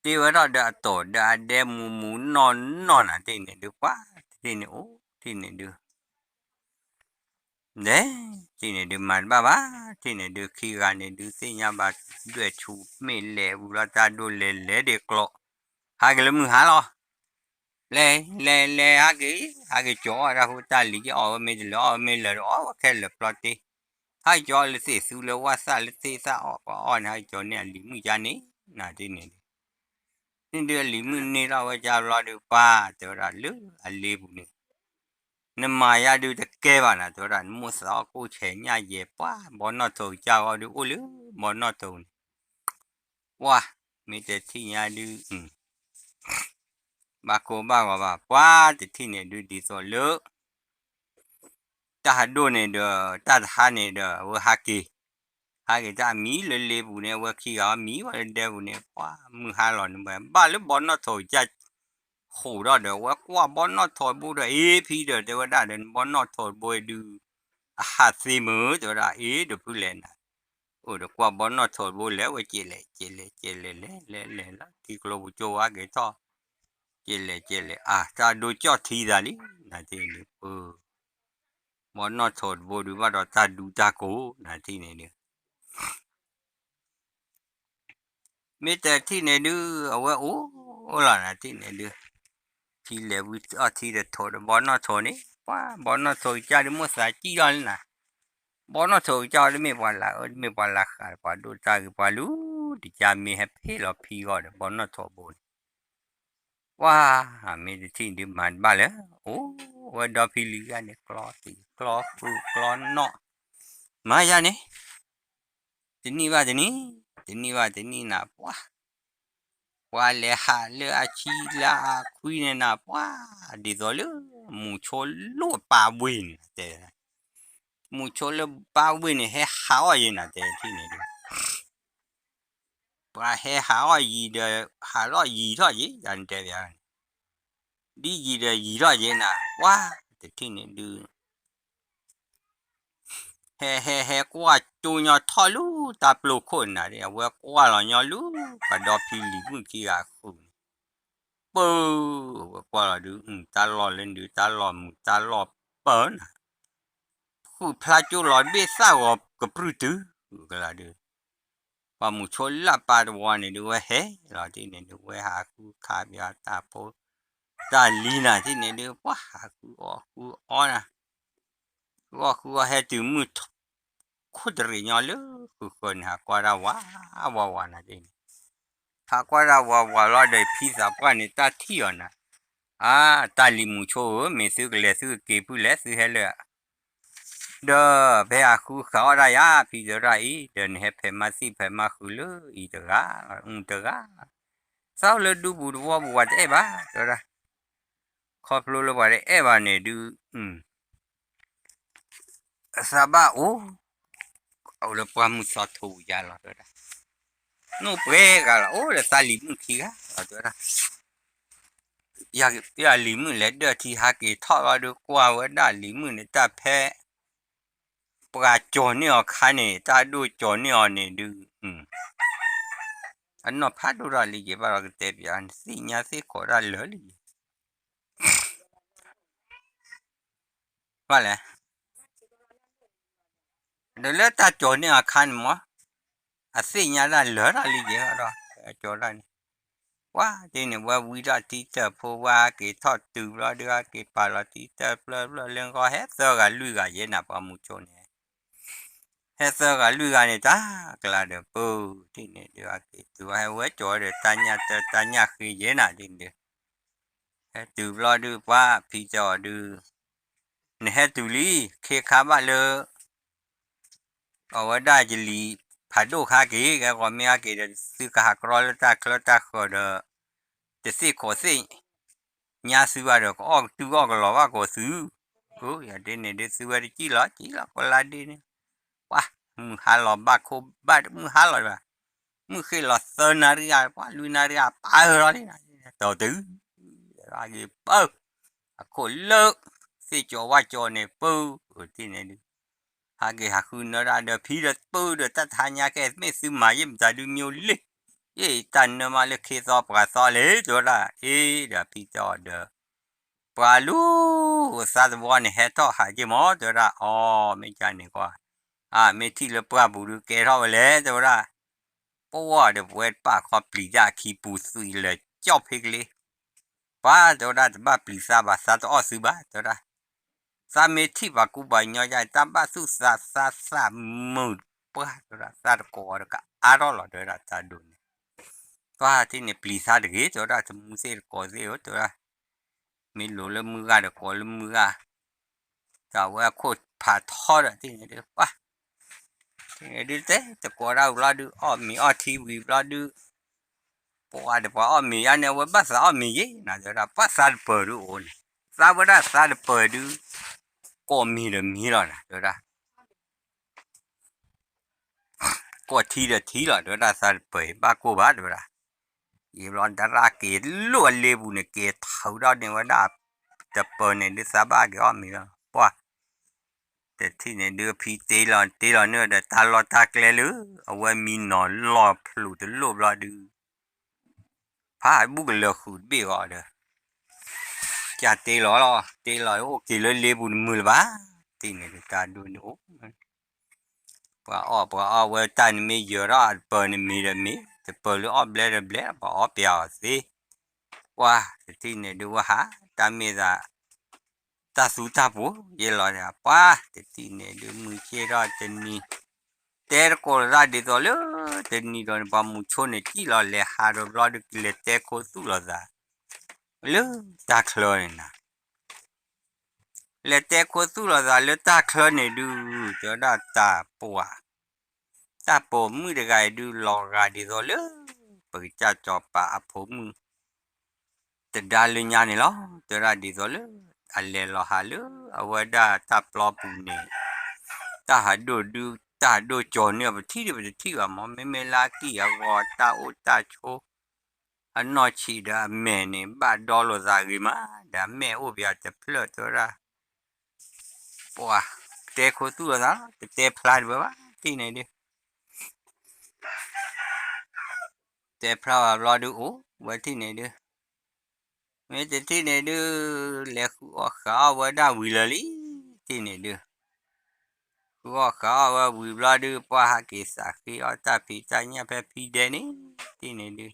တ့ဝဲထီၣ်ဒီးအတိာ်ဒီးအဒဲမူးမူးနီၢ်နီၢ်နၤ တထံၣ်န့ၣ်ဒုး ပှၤ တထံၣ်န့ၣ်အိၣ် တထံၣ်န့ၣ်ဒုး လဲၤ တထံၣ်န့ၣ်ဒုး မၤတဘၣ်ဘၣ် တထံၣ်န့ၣ်ဒုး ခံဂၤန့ၣ်ဒုး သ့ၣ်ညါဘၣ် ဒွဲၣ်ထူမ့ၢ်လဲၤဝံၤလီၤ တၢ်ဒိၣ်လဲၤလဲၤဒ်ကျိၤ ဟးက့ၤလၢမုၢ်ဟါလီၤ လဲၤ လဲၤ လဲၤ ဟးက့ၤ ဟးက့ၤကၠီၤအီၣ်တၢ်ဖိတၢ်လံၤက့ၤ အီၣ်ဝဲမ့ၢ်တလၢာ် အီၣ်ဝဲမ့ၢ်လၢာ်ဒီးအီၣ်ဝဲခဲလၢာ်ပျီတ့ ဟးက့ၤကၠီၤလၢသ့ၣ်သူလၢဝၣ်သၣ်လၢသ့ၣ်သၣ်အီၣ်ပှၤအီၣ်န့ၣ် ဟးက့ၤကၠီၤန့ၢ်အလံၤမုၣ်ကါန့ၣ် နၤတထံၣ်န့ၣ်ဒုး န့ၣ်ဒုးအလံၤမုၣ်န့ၢ်ထီၣ်ဝဲကၢ်ဘျီဒုး ပှၤ တဲဝဲဒၣ်လၢအလ့ပူၤန့ၣ် နမၤယါဒုးတကဲဘၣ်နၤ တဲဝဲဒၣ် နမိၣ်သးအီၣ်ကိၣ်ဆဲးညၣ်ယဲၢ် ပှၤ ဘီနီၣ်ထိးကစၢ်ဂီၢ်ဒုးအိၣ်လၢ ဘီနီၣ်ထိးန့ၣ် ပှၤ မ့ၢ်တထံၣ်ညါဒုး ဘၣ်ကိၢ်ဘၣ်ဂီၤဘၣ် ပှၤတထံၣ်န့ၣ်ဒုး ဒ်သိးလၢ တၢ်ဟးဒိၣ်န့ၣ်ဒီး တၢ်တဟါန့ၣ်ဒီး အဝဲဟးက့ၤ ဟးက့ၤတၢ်အမံၤလၢလ့ပူၤန့ၣ် အဝဲခံဂၤအီၤမံဝဲလၢဒဲပူၤန့ၣ် ပှၤမုၢ်ဟါလီၤန့ၣ် ဘၣ်လၢဘီနီၣ်ထိးကစၢ် ခိးဒီးဒီး ဝဲကွၢ်ဘီနီၣ်ထိးတဘိဒီး အ့ ဖံဒီး တဲဝဲဒၣ်ဒီး နဘီနီၣ်ထိးတဘိဒုး အဟးသ့မုၢ် တဲဝဲဒၣ် အ့ ဒီးဖုလဲၣ်နၤ, အိၣ်ဒီးကွၢ်ဘီနီၣ်ထိးတဘိလဲၤဝဲ ကဲလဲၣ်ကဲလဲၣ်ကဲလဲၣ်လဲၤလဲၤလၢထံကျိပူၤကၠိဝဲက့ၤထီၣ်, ကဲလဲၣ်ကဲလဲၣ် အါ တၢ်ဒိကၠီၣ်ထံသးလံ နၤတ့ၢ်န့ၣ်ပၢ ဘီနီၣ်ထိးတဘိဒုးဘၣ်ဒီးတၢ်ဒူတၢ်ကိၢ် နၤတ့ၢ်န့ၣ်ဒုး မ့ၢ်တထံၣ်န့ၣ်ဒုး အဝဲအိၣ်လီၤနၤတ့ၢ်န့ၣ်ဒုး, ထံလဲၤဝံအီထံတထိးဒီးဘီနီၣ်ထိးန့ၣ် ပှၤဘီနီၣ်ထိးကစၢ်ဒုးမိၢ်သးကံၣ်လီၤလံနၤ, ဘီနီၣ်ထိးကစၢ်တမ့ၢ်ပှၤလၢအၢ တမ့ၢ်ပှၤလၢဃး ပှၤဒိၣ်တၢ်ဂ့ၤ ပှၤလူၤတကါမ့ၢ်ဟဲဖ့ၣ်လီၤဖံဂီၢ်ဒီး ဘီနီၣ်ထိးဘိန့ၣ် ပှၤ မ့ၢ်တထံၣ်ဒုးမၤတဘၣ်လၢၤ, အိၣ်ဝဲဒီဖံလံၤဂၤန့ၣ် ကျီသံးကျီဃုာ်ကျီနီၣ်, မၤယၤန့ၣ် တနံၣ်ဘၣ်တနံၣ်, တနံၣ်ဘၣ်တနံၣ်နၤ ပှၤ, ပှၤလဲၤဟးလၢအဆံလၢအခွံန့ၣ်နၤ ပှၤ, ဒ်သိးလၢ မူဆိလၢပၢ်ဝ့ၢ်န့ၣ်တဲ, မူဆိလၢပၢ်ဝ့ၢ်န့ၣ် ဟဲဟးအီၣ်ယဲနၤတဲထံၣ်န့ၣ်ဒုး ပှၤဟဲဟးအီၣ်ယံၤဒီး ဟးလီၤယံၤထီၣ်ယဲ ယၤနတဲဘၣ်န့ၣ်, ဒ်ယံၤဒီးယံၤထီၣ်ယဲနၤ ပှၤ, တထံၣ်န့ၣ်ဒုး ဟဲဟဲဟဲကွၢ်ကၠိညီထီၣ်လၢတၢ်ပျိခိၣ်နၤ အဝဲကွၢ်လီၤညီလၢ ပှၤဒီဖံလံၤမုၣ်ခံဂၤဃုာ်န့ၣ်, ပၢ, အဝဲကွၢ်လီၤဒုး တၢ်လီၢ်လၢဒုး တၢ်လီၢ်မုာ်တၢ်လီၢ်ပၢနၤ ဃုာ်ဖျါကၠိလီၤတဘ့ၣ်သၣ်ဂီၤကပြုၢ်တုၤကလၤဒုး, ပှၤမူဆိလၢပၢ်တဝီန့ၣ်ဒုး ဝဲဟဲလီၤတ့ၢ်န့ၣ်ဒုး ဝဲဟးဃုခးပယီၤတၢ်ဖိ တၢ်လံၤနၤတ့ၢ်န့ၣ်ဒုး ပှၤဟးဃုအီၣ်ဃုအီနၤ, ဃုအီၣ်ဃုအီဟဲတုၤမုၢ် ခိၣ်တရံးညီလၢဃုာ်ဃၢၤန့ၣ် ဟးကွၢ်တၢ်ဝးဝးဝးနၤတ့ၢ်န့ၣ်, ဟးကွၢ်တၢ်ဝးဝးလီၤဒီးဖံသးပှၢ်န့ၣ် တၢ်ထံၣ်အီၤနၤ, အါ, တၢ်လံၤမူဆိဧၢ, မ့ၢ်သုကလဲၤသုကက့ၤဖုလဲၣ် သုဟဲလၢ ဒီးဖဲဟးဃုဃာ်အီၣ်ဒၣ်ယၤ ဖံတဲဒၣ်အံၤ ဒီးနဟဲဖဲးမါသံၣ်ဖဲးမါဃုာ်လၢအံၤတဂၤ, အုတဂၤ, သးလၢဒူပူၤတဝီပူၤပှၤတအဲၣ်ဘၣ် တဲဝဲဒၣ်, ခီဖျိလၢပှၤတအဲၣ်ဘၣ်န့ၣ်ဒုး သးဘၣ်အိၣ်, အိၣ်လၢပှၢ်မုၢ်သီထိပူၤယါလီၤတဲဝဲဒၣ်, နိၣ်ပှဲၤဂၤလီၤ အိၣ်ဒီးသးလံၤမုၣ်ခံဂၤလီၤတဲဝဲဒၣ်, ယလံၤမုၣ်လဲၤဒၢၣ်ထံဟးက့ၤထီၣ်လီၤဒုး ကွၢ်ဝဲဒၣ်လံၤမုၣ်န့ၣ် တၢ်ဖဲ ပှၤကၠီၤန့ၢ်အီၤခါန့ၣ် တၢ်ဒိၣ်ကၠီၤန့ၢ်အီၤန့ၣ်ဒုး အနီၢ်ဖးဒိၣ်ထီၣ်လံယဲဘၣ်ဒီးကတဲပၠး နသ့ၣ်ညါသ့ၣ်ခိးတၢ်လၢာ်လံယဲ ဘၣ်လဲၣ်, ဒီးလၢတၢ်ကၠီၤန့ၢ်အခါန့ၣ်မ့ၢ် အသ့ၣ်ညါတၢ်လၢာ်ထီၣ်လံယဲဒီး ကၠီၤတၢ်န့ၣ်, ပှၤတ့ၢ်န့ၣ် ဝဲဝံထီၣ်ထံတၢၢ်ဖိ ဝဲဟဲက့ၤထီၣ်တုၤဘျီဒုး ဟဲက့ၤပာ်လီၤထံတၢၢ်ဖျၢၣ်ဖျၢၣ်လၢဂီၤ ဟဲသၢဂၤလွံၢ်ဂၤယဲနၤ ပှၤမူဆိန့ၣ် ဟဲသၢဂၤလွံၢ်ဂၤန့ၣ် တၢ်ကျါဒီးပၢ တ့ၢ်န့ၣ်ဒုး ဟဲက့ၤတုၤဝဲဟဲဝဲကၠီၤဒီး တၢ်ညၣ်တၢ်တၢ်ညၣ်ဃ့ယဲနၤ တ့ၢ်န့ၣ်ဒုး ဟဲတုၤဘျီဒုး ပှၤဖံတဲအီၤဒုး နဟဲတုၤလံ ခ့ခါဘၣ်လၢ အဝဲဒၣ်ယလံၤဖးဒိၣ်ခါက့ၤ ကဲဂီၤမ့ၢ်ဟဲက့ၤဒီး သုကဟးကြီလၢတၢ်ချၢတၢ်ဃၢၤဒီး တသ့ၣ်ခိးသ့ၣ်ညါသုဘၣ်ဒီး ကအီၣ်ကတုၢ်အီၣ်ကလီၤဘၣ်ကိးသု, ယဒ်န့ၣ်ဒုး သုဝဲတကံၣ်လီၤ ကံၣ်လီၤ ကိးလါဒ့န့ၣ်, ပှၤ မုၢ်ဟါလီၤဘၣ်ခိၣ်ဘၣ် မုၢ်ဟါလီၤဘၣ်, မုၢ်ဃ့လီၤသၢနၣ်ရံၣ်ဧါ ပှၤလွံၢ်နၣ်ရံၣ်ဧါ ပာ်ဃုာ်လီၤလံ, တီၢ်တုၤ ဟးက့ၤပၢ အခိၣ်လၢ သ့ၣ်ကၠီၤဝၣ်ကၠီၤန့ၣ် ပၢ တ့ၢ်န့ၣ်ဒုး ဟးက့ၤဟးဃုနၢတၢ်ဒီးဖံဒီးပၢဒီး တၢ်တဟါညါကဲ မ့ၢ်သုမၤယဲၢ်မတၤဒုး မ့ၢ်အိၣ်လံ, ယဲၢ်တၢ်နၢမးလၢခ့သီပှၤသီလဲၣ် တဲဝဲဒၣ်, အ့ဒီးဖံတဲအီၤဒီး ပှၤလူၤ သးတဝီန့ၣ် ဟဲထီၣ်ဟးက့ၤမး တဲဝဲဒၣ်, အီ မ့ၢ်ကန့ၣ်ကွၢ်, အမ့ၢ်ထံၣ်လၢပှၢ်ပူၤဒုးကဲထီၣ်ဝဲလဲၣ် တဲဝဲဒၣ်, ပှၢ်ဒီးပဝဲတပာ်ခီပျံၤတၢ်အခံပူၤသွံၣ်လၢာ်ကၠီၣ်ဖ့ကလ့, ပှၤတဲဝဲဒၣ် တဘၣ်ပျံၤသးဘၣ် သးတအီၣ်သုဘၣ် တဲဝဲဒၣ်, သးမ့ၢ်ထံၣ်ပှၤကူပှၤကညီယါ တၢ်ဘၣ်သူၣ်သးသးသးမုာ်, ပှၤတဲဝဲဒၣ် သးတကိးအီၤတကအါထီၣ်လီၤ တဲဝဲဒၣ် တၢ်ဒိၣ်န့ၣ်, ပှၤထံၣ်န့ၣ်ပျံၤသးတဂ့ၤ တဲဝဲဒၣ် တမူသ့ၣ်တကိးသ့ၣ်ဧၢ တဲဝဲဒၣ်, မ့ၢ်လိၤလၢမုၢ်ဂၤဒီးကိးလၢမုၢ်ဂၤ, တၢ်ဝဲအခိၣ်ဖးထီဒီး တ့ၢ်န့ၣ်ဒုး ပှၤ တ့ၢ်န့ၣ်ဒုး တဲတကိးတၢ်ဘျီဒုး အီၣ်မ့ၤအီထံဝံၤဘျီဒုး, ပှၤဒီးပှၤအီၣ်မ့ၤယါန့ၣ် အဝဲဘၣ်သးအီၣ်မ့ၤယဲနၤ တဲဝဲဒၣ် ပှၤသးတပၢၤဒုးအိၣ်န့ၣ်, သးဝဲဒၣ်သးတပၢၤဒုး, ကိးမ့ၤဒီးမ့ၤလီၤနၤ တဲဝဲဒၣ် ကိးထံဒီးထံလီၤ တဲဝဲဒၣ် သးတပၢၤဘၣ်ကိၢ်ဘၣ် တဲဝဲဒၣ်, ယံာ်ဘျီဒၣ်က့ၤလိၣ်အလ့ပူၤန့ၣ် က့ၤထုးထီၣ်န့ၢ်ဝဲဒၣ်တပၢၤန့ၣ်ဒုး သးဘၣ်က့ၤအီၣ်မ့ၤလီၤ. ပှၢ် တထံၣ်န့ၣ်ဒုး ဖံတ့လီၤတ့လီၤန့ၢ်ဒီး တၢ်လီၢ်တၢ်ကျဲလၢ အဝဲမံနီၤလီၢ်ဖျိးတလိၣ်ဘျီဒုး ဖးဘူၣ်ကလၢၤဃုာ်တဘ့ၣ်ဂီၤဒီး ကၢ်တ့လီၤလီၤ တ့လီၤအိၣ်က့ၤလၢလ့ပူၤတမုာ်လၢၤဘၣ်. တထံၣ်န့ၣ်ဒုး တၢ်ဒိၣ်န့ၣ်အိၣ် ပှၤအီၣ်ပှၤအီၣ်ဝဲတၢ်န့ၣ်မ့ၢ်ယၢၤထီၣ်တပၢၤန့ၣ်မ့ၢ်ဒီးမ့ၢ် တပၢၤလၢအီၣ်ဘျဲတဘျဲ ပှၤအီၣ်ပျဲအီၤသ့. ပှၢ်တထံၣ်န့ၣ်ဒုး ဝဲဟး တၢ်မ့ၢ်သး တၢ်သူတၢ်ပှိၤယဲလီၤ. ပှၢ်တထံၣ်န့ၣ်ဒုး မုၢ်ဆ့ၣ်ထီၣ်တနံၤ တဲတကိးလိာ်သးဒ်သိးလၢ တနံၤဒီးန့ၣ် ပှၤမုၢ်ဆိန့ၣ် စံၣ်လီၤလဲၤဟးဒီးဘျီဒုး ကလဲၤတဲခိသူၣ်လိာ်သး လၢတၢ်ချၢန့ၣ်နၤ လဲၤတဲခိသူၣ်လိာ်သးလၢတၢ်ချၢန့ၣ်ဒုး တဲဝဲဒၣ်တၢ်ပှၢ် တၢ်ပိာ်မုၣ်တဂၤအံၤဒုး လီၤဂာ်ဒ်သိးလၢ ပကစၢ်စီၤပၤအဖိမုၣ် တဒါလၢညါန့ၣ်လီၤ. တဲဝဲဒၣ်ဒ်သိးလၢ အလဲၤလီၤဟးလၢ အဝဲဒၣ်တၢ်ပျီပူၤန့ၣ် တၢ်ဟးဒိၣ်ဒုး တၢ်ဟးဒိၣ်ကၠီၤန့ၢ်အီၤ ပထံၣ်ဒီးပတထံၣ်ဘၣ်မး မ့မ့ၢ်လၢအကံၢ်အဂီၤ တၢ်အိၣ်တၢ်ဆိး အနီၢ်ဆံးဒီးအမဲာ်န့ၣ် ဘၣ်ဒီလိာ်သးဂ့ၤမး ဒီးအမဲာ်အိၣ်ပယီၤတဖျၢၣ် တဲဝဲဒၣ် ပှၤတဲခိသူၣ်လိာ်သး တတဲဖျါတဘၣ်ဘၣ် တထံၣ်န့ၣ်ဒုး တဲဖျါဘၣ်ဘျီဒုးအိၣ်ဝဲထံၣ်န့ၣ်ဒုး မ့ၢ်တထံၣ်န့ၣ်ဒုး လဲၤဃုအီၣ်ဃုအီၣ်ဝဲဒၣ်ဝံၤလၢာ်လံ ထံၣ်န့ၣ်ဒုး ဃုအီၣ်ဃုအီၣ်ဝဲဝံၤဘျီဒုး ပှၤဟးက့ၤသးဃ့အီၣ်တၢ်ဖံးတၢ်ညၣ်ဖဲဖံဒဲန့ၣ် ထံၣ်န့ၣ်ဒုး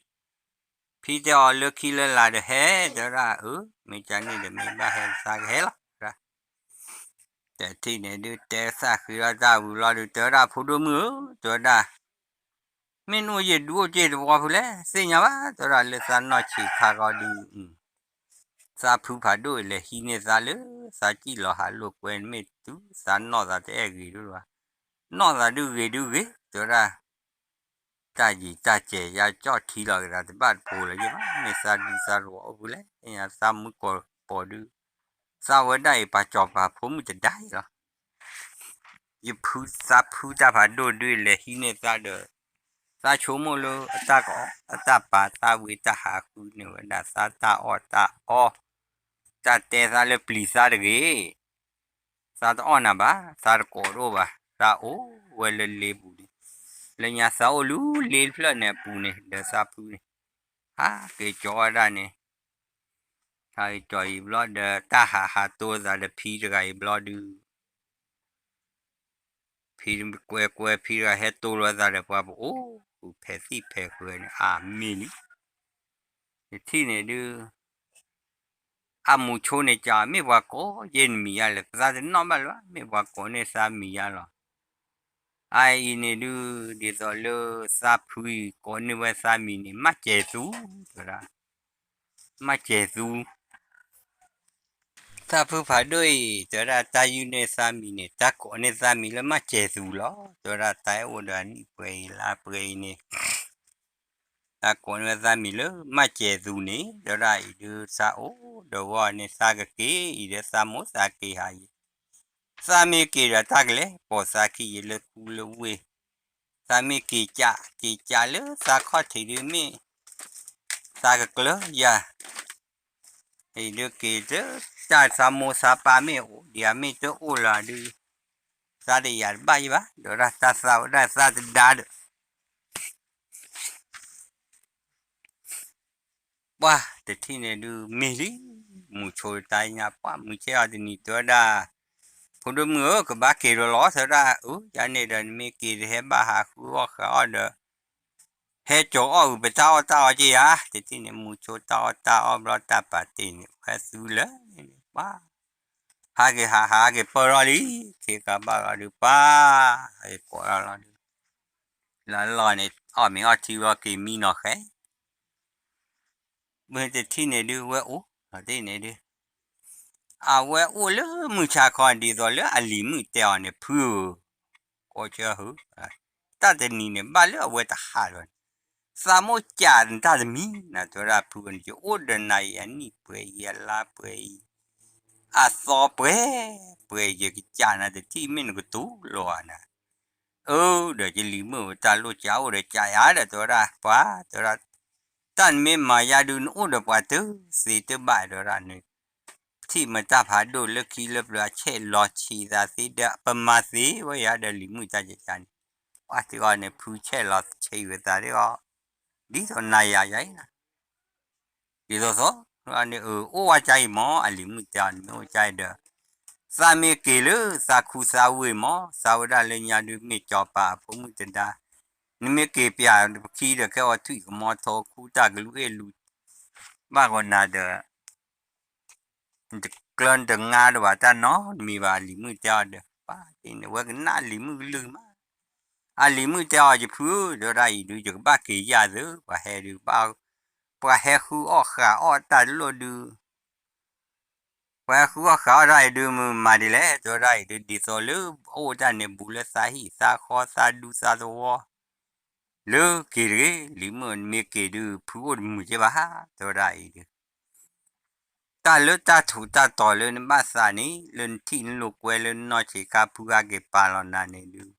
ဖံတဲအီၤလၢခံလၢလာ်ဒီးဟဲ တဲဝဲဒၣ် အၢ မ့ၢ်ကန့ၣ်ဒီးမ့ၢ်ဘၣ်ဟဲသးကဟဲလီၤ တထံၣ်န့ၣ်ဒုး တဲသးဃ့ထီၣ်တၢ်ဝံၤဘျီဒုး တဲဝဲဒၣ် ဖိဒိၣ်မုၣ်ဧၢ တဲဝဲဒၣ် မ့ၢ်နအိၣ်ယဒုအိၣ်က့ၤတဝီဖုလဲၣ် သ့ၣ်ညါဘၣ် တဲဝဲဒၣ်လၢသးနီၢ်ဆံးခါဂီၤဒုး သးဖုဖးဒိၣ်အံၤလဲၤဟံးန့ၢ်သးလၢ သးစံၣ်လီၤဟးလိာ်ကွဲန့ၣ် မ့ၢ်တုၤသးနီၢ်သးတအဲၣ်ဂ့ၤဒိၣ်ဘၣ် နီၢ်သးဒုးဂ့ၤဒုးဂ့ၤ တဲဝဲဒၣ် တၢ်ယံာ်တၢ်စဲးယါကၠီၣ်ထံလီၤက့ၤသးတဘၣ်တပိၤလၢၤယဘၣ် မ့ၢ်သးဒုးသးတဝီအိၣ်ဖုလဲၣ် သးမုၢ်ကီၢ်ပီၤဒုး သးဝဲဒၣ်အံၤပှၤစီၤပၤဖိမုၣ်တဒါအံၤလီၤ ယဖုသးဖုတၢ်ဖးဒိၣ်ဒုးလဲၤဟံးန့ၢ်သးဒီး သးဆိကမိၣ်လၢအတၢ်ကအီၣ် အတၢ်ပာ်သးဝံၤတၢ်ဟးဃုန့ၢ်ဝဲဒၣ်သးတၢ်အီၣ်တၢ်အီ တၢ်တဲသးလၢပျံၤသးတဂ့ၤ သးတအီၣ်နၤဘၣ် သးတကိးတအိၣ်ဘၣ် သးအိၣ်ဝဲလၢလ့ပူၤန့ၣ် လၢညါသးအိၣ်လၢလ့တဖျၢၣ်န့ၣ်အပူၤန့ၣ် ဒီးသးဖုန့ၣ် ဟးက့ၤကၠီဝဲဒၣ်န့ၣ် ဟးက့ၤကၠီအံၤဘျီဒီး တၢ်ဟးဟးတိသးဒီးဖံတဂၤအံၤဘျီဒုး ဖံကွဲကွဲဖံတဂၤဟဲတိလိာ်သးဒီးပှၤပအိၣ်ဃုာ်ဖဲးသံၣ်ဖဲးဃုာ်န့ၣ် အမ့ၢ်န့ၣ် ယထံၣ်န့ၣ်ဒုး အမူဆိန့ၣ် ကမ့ၢ်ပှၤကိးယဲၢ်နမံၤယါလဲၣ် သးတနီၣ်ဘၣ်လၢၤဘၣ် မ့ၢ်ပှၤကိးန့ၢ်သးမံၤယါလီၤ အအံၤန့ၣ်ဒုး ဒ်သိးလၢသးဖုအံၤကိးန့ၢ်ဝဲသးမံၤန့ၣ် မၤစဲၤသူ တဲဝဲဒၣ် မၤစဲၤသူ သးဖုဖးဒိၣ်အံၤ တဲဝဲဒၣ်တၢ်ယုၢ်န့ၢ်သးမံၤန့ၣ် တၢ်ကိးန့ၢ်သးမံၤလၢမၤစဲၤသူလီၤ တဲဝဲဒၣ်တၢ်အဲၣ်အိၣ်ဒီးအနံၣ်ပှဲၤအံၤလါပှဲၤအံၤန့ၣ် တၢ်ကိးန့ၢ်ဝဲသးမံၤလၢမၤစဲၤသူန့ၣ် တဲဝဲဒၣ်အံၤဒုးသးအိၣ်ဒီးဝဲန့ၣ်သးကက့ၤအံၤဒီးသးမိၢ်သးက့ၤဟးယံၤ သးမ့ၢ်က့ၤဒီးတၢ်ကလဲၤပိာ်သးခံ ယံၤလၢခူလၢဝ့ၢ် သးမ့ၢ်က့ၤကး က့ၤကးလၢသးခီၣ်ထံးဒုးမ့ၢ် သးကကျၢၤယၤ အံၤဒုးက့ၤလၢ တၢ်သးမိၢ်သးပၢ်မ့ၢ်အိၣ်ဒံးဧါ မ့ၢ်တအိၣ်လၢၤဒုး သးတယာ်တဘၣ်ယဘၣ် ဒီးဒၣ်တၢ်သးဝဲဒၣ်သးတဒါဒီး ပှၢ်တထံၣ်န့ၣ်ဒုးမ့ၢ်လံ မုၢ်ဆိတၢ်ညါ ပှၢ်မုၢ်ဆ့ၣ်အီၤတနံၤတဲဝဲဒၣ် ဖိဒိၣ်မုၣ်ဧၢ ကဘၣ်က့ၤဒီးလီၤ တဲဝဲဒၣ် အၢ ယၤန့ၣ်ဒီးနမ့ၢ်က့ၤတဟဲဘၣ်ဟးဃုအီၣ်ဃုအီၣ်ဒီး ဟဲကၠီအီၣ်ဂုာ်ပတၢ်အီၣ်တၢ်အီက့ယါ တထံၣ်န့ၣ် မုၢ်ဆိတၢ်အီၣ်တၢ်အီဘျီတၢ်ပာ်တ့ၢ်န့ၣ် ဝဲသူလၢန့ၣ် ပှၢ် ဟးက့ၤဟးဟးက့ၤပၢၢ်ထီၣ်လံ ခ့ကၤဘၣ်လီၤဒုး ပှၢ် ဟးက့ၤကိးထီၣ်လီၤဒုး လၢလီၢ်န့ၣ် အီၣ်မ့ၤအီထံဘျီက့ၤမံနီၤဃဲ မ့ၢ်တထံၣ်န့ၣ်ဒုး ဝဲအိၣ်လီၤတ့ၢ်န့ၣ်ဒုး အဝဲအိၣ်လၢမုၢ်ဆါခီဒ်သိးလၢအလံၤမုၣ်တဲအီၤန့ၣ် ဖုဧၢ, ကိးဆၢဟၢ, တၢ်တနံၤန့ၣ် ဘၣ်လၢအဝဲတဟးဒီးန့ၣ်, သးမိၢ်ကးနတၢ်တမံၤနၤ တဲဝဲဒၣ်ဖုန့ၣ် ယအိၣ်ဒီးနၤအံၤအနံၣ်ပှဲၤအံၤအလါပှဲၤအံၤ, အသီပှဲၤပှဲၤ ယကးနၤတထံၣ်မ့ၢ်နကတိၤလီၤနၤ, အၢ ဒီးယလံၤမုၣ်ဝဲတၢ်လိၣ်ကးအိၣ်ဒီးကးယၤဒီး တဲဝဲဒၣ်ပှၤ တဲဝဲဒၣ် တၢ်နမ့ၢ်မၤယါဒုး နအိၣ်ဒီးပှၤတသ့တဘၣ် တဲဝဲဒၣ်န့ၣ်, ထံၣ်မ့ၢ်တၢ်ဖးဒိၣ်လၢခံလၢပျၢၤအဆဲးလီၤဆံးသးသ့ဒီး ပမၤသ့ဝဲယၤဒီးလံၤမုၣ်တၢ်ကကါန့ၣ်, ပှၤသ့ၣ်အီၤန့ၣ် ဖုဆဲးလီၤဆံးဝဲသးသ့ၣ်အီၤ, ဒ်သိးနၤယၤယၤအံၤနၤ ဒ်သိးသိး န့ၣ် အိၣ်ဝဲကါအံၤမ့ၢ် အလံၤမုၣ်တဲအီၤ နမ့ၢ်အိၣ်ကါအံၤဒီး သးမ့ၢ်က့ၤလၢသးခူသးဝ့ၢ်မ့ၢ် သးဝဲဒၣ်လၢညါဒုးမ့ၢ်စီၤပၤအဖိမုၣ်တဒါ, နမ့ၢ်က့ၤပၠးပခံဒီး ခဲအီၤထွံၣ်ကမီထီခူတၢ်ကလူးအဲၣ်လူး ဘၣ်ဂီၤနၤဒီး နတကျၢၤနတငါဒီးဘၣ်တၢ်နီတမံၤဘၣ် အလံၤမုၣ်တဲအီၤဒီး ပှၤန့ၣ် ဝဲကနၣ်လံၤမုၣ်ကလုၢ်မး, အလံၤမုၣ်တဲအီၤ ယဖုဧၢ တဲဝဲဒၣ်အံၤဒုး ယကဘၣ်က့ၤယၢ်သု ပှၤဟဲဒုး ပှၤဟဲဃုအီၣ်ဃာ်အီၣ်တၢ်တလိၣ်ဒုး ပှၤဟဲဃုအီၣ်ဃာ်အီၣ်တၢ်အံၤဒုး မုၢ်မၤဒ်လဲၣ် တဲဝဲဒၣ်အံၤဒုး ဒ်သိးလၢအအိၣ်တၢ်န့ၣ် ဘူးလၢသးဟံၣ်သးဃီသးဒူသးသဝီ လၢက့ၤတဂ့ၤ လံၤမုၣ် နမ့ၢ်က့ၤဒုး ဖုအိၣ်တမုာ်က့ဘၣ်ဧါ တဲဝဲဒၣ်အံၤဒုး တၢ်လၢတၢ်ထူးတၢ်တီၤလၢနဘၣ်သးန့ၣ် လၢနထံၣ်နလိာ်ကွဲလၢနနီၢ်ဆံးခါ ဖုဟဲက့ၤပာ်လီၤနၤန့ၣ်ဒုး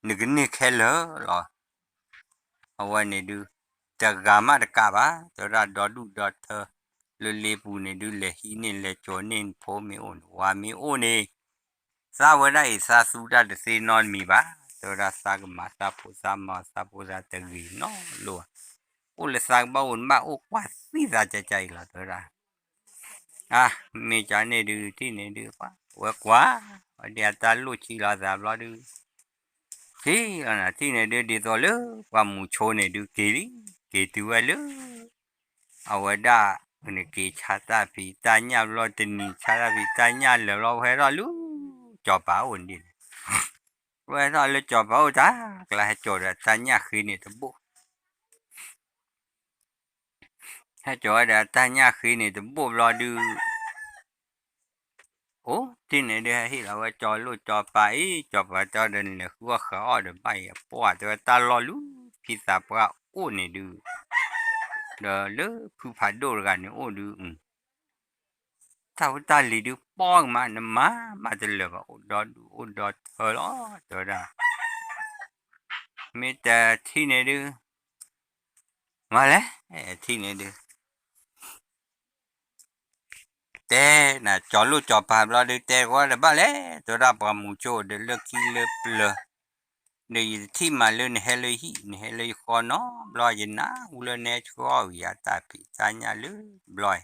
နကန့ၢ်ခဲလၢာ်လီၤ. အဝဲန့ၣ်ဒုး တဂၤမးတကးဘၣ် တဲဝဲဒၣ် ဒီဒူၣ်ဒီထၢ လၢလ့ပူၤန့ၣ်ဒုး လဲၤဟံးန့ၢ်လဲၤစိာ်န့ၢ် နဖိမ့ၢ်အိၣ်န့ၣ် ဝၤမ့ၢ်အိၣ်န့ၣ် သးဝဲဒၣ်အံၤ သးသူတၢ်တသ့နီတမံၤဘၣ် တဲဝဲဒၣ် သးကမၤသးဖိသးမၤသးဖိသးတဂ့ၤနီတဘျီဘၣ် အိၣ်လၢသးကဘၣ်အိၣ် နဘၣ်အိၣ်ကွၢ်သံသးကကါအံၤလီၤ တဲဝဲဒၣ် အါ မ့ၢ်ကန့ၣ်ဒုး ထံၣ်န့ၣ်ဒုး ပှၤဝဲကွၢ် ဝဲဒၣ်တၢ်လိၣ်ဆံးလီၤသးဘျီဒုး ထံၣ်လီၤနၤ ထံၣ်န့ၣ်ဒုး ဒ်သိးလၢပှၤမူၤဆိန့ၣ်ဒုး က့ၤလံ က့ၤတုၤဝဲလၢ အဝဲဒၣ် က့ၤဆါတၢ်ဖံးတၢ်ညၣ်ဘျီတနံၤ ဆါတၢ်ဖံးတၢ်ညၣ်လၢာ်ဘျီ ဝဲဟဲထီၣ်လၢ စီၤပၤအိၣ်န့ၣ်ဒ်န့ၣ် ဝဲဟဲထီၣ်လၢစီၤပၤအိၣ်တၢ် ကျါဟဲစိာ်ဒီးတၢ်ညၣ်ဃ့န့ၣ်တဘိၣ် ဟဲစိာ်ဝဲဒီးတၢ်ညၣ်ဃ့န့ၣ်တဘိၣ်ဘျီဒုး အိၣ် ထံၣ်န့ၣ်ဒုး ဟဲဟ့ၣ်လီၤဝဲစီၤလိၣ်စီၤပၤအံၤ စီၤပၤတဲဒီး နလဲၤဃုအီၣ်ဃာ်အီၣ်ဒီးဘၣ်အံၤအပှၢ် တဲဝဲတၢ်လီၢ်လၢဖံသးပှၢ်အိၣ်န့ၣ်ဒုး ဒီးလၢဖုဖးဒိၣ်တဂၤန့ၣ်အိၣ်ဒုး တၢ်ဖိတၢ်လံၤဒုးပီကမး နမၤမၤတလၢာ်ဘၣ် အိၣ်ဒီဒူၣ်အိၣ်ဒီထၢလီၤ တဲဝဲဒၣ် မ့ၢ်တထံၣ်န့ၣ်ဒုး မၤလဲၣ် ထံၣ်န့ၣ်ဒုး တဲနၤ စီၤလိၣ်စီၤပၤဘျီဒုး တဲကွၢ်ဒီးဘၣ်လဲၣ် တဲဝဲဒၣ် ပှၤမူၤဆိဒီးလၢခံလၢပျၢၤ ဒီးယတထံၣ်မးလၢနဟဲလၢဟံၣ် နဟဲလၢယဃီနီတဘျီ ယနၢ်ဟူလၢနဟဲဆှၢအီၣ်ဝံၤယတၢ်ဖံးတၢ်ညၣ်လၢဘျီ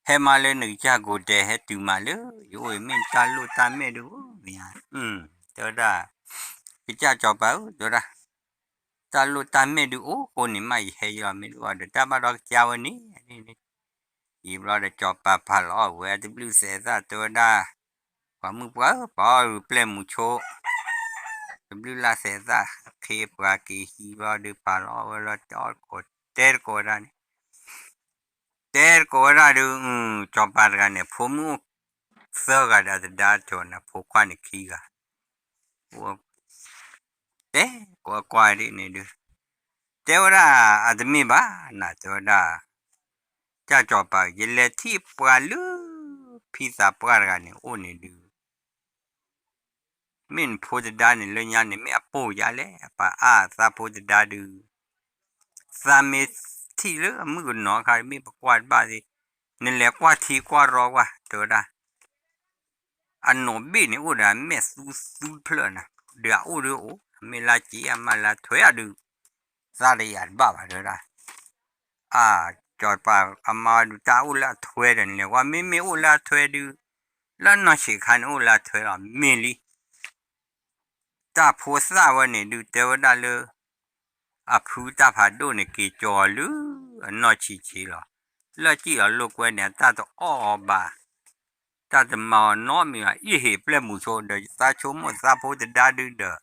ဟဲမးလၢနကစၢ်ကိးတဲာ် ဟဲတုၤမးလၢယအိၣ် မ့ၢ်တၢ်လိၣ်တၢ်မဲာ်ဒုးအိၣ်မ့ၢ်ဧါ တဲဝဲဒၣ် ကစၢ်စီၤပၤဧၢ တဲဝဲဒၣ် တၢ်လိၣ်တၢ်မဲာ်ဒုးအိၣ်ဃိန့ၣ် မ့ၢ်ယဟဲယလီၤ မ့ၢ်ဒုးအီၤဒီး တၢ်ဘၣ်ဒီးကစၢ်ဝဲန့ၣ် အံၤဘျီဒီး စီၤပၤပာ်လီၤအီၣ်ဝဲတဘျုးသဲးသၣ် တဲဝဲဒၣ် ပှၤမုၣ်ပှၢ်ဧၢ ပာ်အီၣ်ပျဲၢ်မူၤဆိ တဘျုးလၢ်သဲးသၣ် ခ့ပှၤက့ၤဟံးဘျီဒုး ပာ်လီၤအီၣ်ဝဲလီၤ တဲတကိးဝဲဒၣ်န့ၣ် တဲတကိးဝဲဒၣ်ဒုး စီၤပၤတဂၤန့ၣ် ဖိမုၣ်အိၣ်သၢဂၤဒီးတဒါကၠီၤန့ၣ် ဖိခွါန့ၣ်ခံဂၤ တဲကွၢ်ကွၢ်ဒ်န့ၣ်ဒုး တဲဝဲဒၣ် အတမ့ၢ်ဘၣ်နၤ တဲဝဲဒၣ် ကၢ်ကၠီၤပၤ ယလဲၤထံၣ်ပှၤလၢ ဖံသးပှၢ်တဂၤန့ၣ် အိၣ်န့ၣ်ဒုး မ့ၢ်နဖိတဒါန့ၣ် လၢညါန့ၣ် မ့ၢ်အပိာ်ယါလဲၣ် ပှၤအါသးဖိတဒါဒုး သးမ့ၢ်ထံၣ်လၢအမုၣ်ကနီၤခါ မ့ၢ်ပကွၢ်တဘၣ်သ့ နလဲၤကွၢ်ထံကွၢ်ရီကွၢ် တဲဝဲဒၣ် အနီၢ်ဘ့ၣ်န့ၣ်အိၣ်ဒီးအမဲာ်သူသူတဖျၢၣ်နၤ ဒီးအအိၣ်ဒုးအိၣ် မ့ၢ်လၢက့ၤအမၤလၢထွဲအဒုး သးတယာ်တဘၣ်ဘၣ်တဲဝဲဒၣ် အၢ ကၠီၤပၤအမါဒုး တၢ်အိၣ်လၢအထွဲဒီးန့ၣ်လဲၣ် ကွၢ်မ့မ့ၢ်အိၣ်လၢအထွဲဒုး လၢနီၢ်ဆံးခါန့ၣ်အိၣ်လၢအထွဲလီၤ မ့ၢ်လံ တၢ်ဖိသၣ်ဝဲန့ၣ်ဒုး တဲဝဲဒၣ်လၢ အဖုတၢ်ဖးဒိၣ်န့ၣ် က့ၤကၠီၤအီၤလၢ အနီၢ်ဆံးဆံးလီၤ. လၢအစံၣ်လီၤလိာ်ကွဲန့ၣ် အတၢ်တအီၣ်အီၤဘၣ်, တၢ်တမၤအီၤနီတမံၤဘၣ်. အ့ၣ်ဟ့ၣ်ပျဲၢ်မုၢ်ဆိဒီး ယသးဆိကမိၣ်သးဖိတဒါဒုးဒီး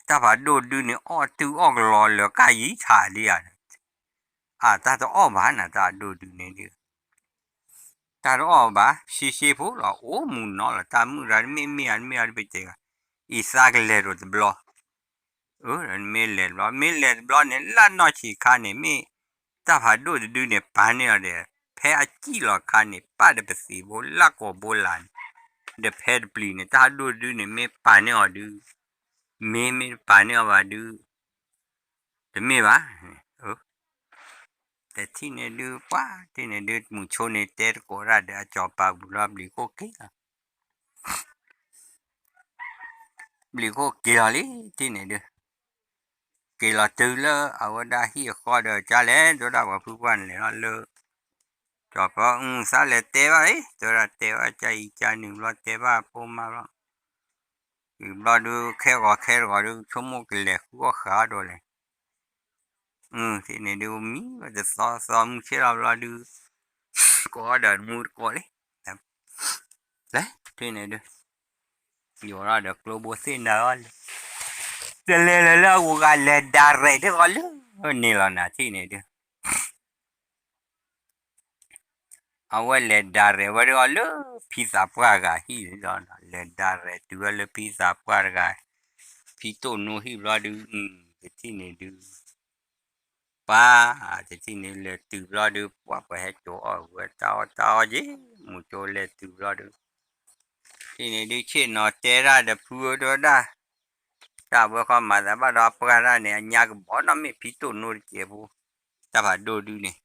တၢ်ဖးဒိၣ်ဒုးန့ၣ် အီၣ်တုၤအီၣ်ကလီလၢာ်ကၢ်ယံၤထးဒံးဧါ. အတၢ်တအီၣ်ဘၣ်နၤ တၢ်ဒိၣ်ဒုးန့ၣ်ဒုး တၢ်တအီၣ်ဘၣ် ရှဲရှဲဖိလီၤ အိၣ်မူနီၤလီၤ တၢ်မုၣ်တဂၤတမ့ၢ်မ့ၢ်ဧါတမ့ၢ်ဧါတပတဲဂၤ အံၤသးကလဲၤဒိၣ်တဘျီ မ့ၢ်လဲၤတဘျီ မ့ၢ်လဲၤတဘျီန့ၣ် လၢနီၢ်ဆံးခါန့ၣ် မ့ၢ်တၢ်ဖးဒိၣ်တဒုန့ၣ် ပာ်န့ၢ်အီၤဒီး ဖဲအစံၣ်လီၤခါန့ၣ် ပာ်ဒီးပသံးဖိလၢကိာ်ဘိလၢ်န့ၣ် ဒီးဖဲတပျံၤန့ၣ် တၢ်ဒိၣ်တဒုန့ၣ် မ့ၢ်ပာ်န့ၢ်အီၤဒုး မ့ၢ်မ့ၢ်တပာ်န့ၢ်အီၤဘၣ်ဒုး တမ့ၢ်ဘၣ်. ထံၣ်န့ၣ်ဒုး ပှၤထံၣ်န့ၣ်ဒုး မုဆိန့ၣ်တဲတကိးဒၣ်ဒီးအစီၤပၤဝံၤလီၤ ဘျံးခိၣ်က့ၤလီၤ ဘျံးခိၣ်က့ၤလီၤလံ ထံၣ်န့ၣ်ဒုး က့ၤလီၤတုၤလၢအဝဲဒၣ်ဟံၣ်အဃီဒီး ကလဲၤ တဲဝဲဒၣ်ပှၤဖုပှၢ်န့ၣ်လဲၤလီၤလၢ စီၤပၤ အုၣ် သးလဲၤတဲဘၣ်အံၤ တဲဝဲဒၣ်ကၢ်အံၤကၢ်နုာ်ဘျီ တဲဘၣ်ဖိမါဘျီ အံၤဘျီဒုး ခဲဂီၤခဲတဂီၤဒုး ဆိကမိၣ်ကလဲၤဃုအီၣ်ဃာ်ဒီးလဲၣ် အုၣ် ထံၣ်န့ၣ်ဒုးမံဝဲတသီသီ မုၢ်ဆ့ၣ်လီၤဘျီဒုး ကိးဒီးမူတကိးလံ လဲၤ ထံၣ်န့ၣ်ဒုး ယိၤထီၣ်ဒီးကျိဘိသ့ၣ်နၤအီၤလံ တလဲၤလၢၤလၢအဂုၤအဂၤ လဲၤဒၣ်ရဲၣ်တဂီၤလၢန့ၣ်လီၤနၤ ထံၣ်န့ၣ်ဒုး အဝဲလဲၤဒၣ်ရဲၣ်ဝဲတဂီၤလၢ ဖံသးပှၢ်တဂၤဟံၣ်လီၤ လဲၤဒၣ်ရဲၣ်တုၤဝဲလၢဖံသးပှၢ်တဂၤ ဖံတိၣ်နိဟံၣ်ဘျီဒုး တထံၣ်န့ၣ်ဒုး ပၢ် တထံၣ်န့ၣ်လဲၤတုၤဘျီဒုး ပှၤပှၤဟဲစိာ်အီၣ်ဝဲတၢ်အီၣ်တၢ်အီၣ်က့ၤ မုဆိလဲၤတုၤဘျီဒုး ထံၣ်န့ၣ်ဒုး ဆ့ၣ်နီၤတဲဒၣ်ဒီးဖုဧၢ တဲဝဲဒၣ် တၢ်ဝဲဃီမၤသးဘၣ်ဒီးအပှၢ်တၢ်န့ၣ် အညါကဘီနီၢ်မ့ၢ်ဖံတိၣ်နိတစဲးဖိ တၢ်ဖးဒိၣ်ဒုးန့ၣ်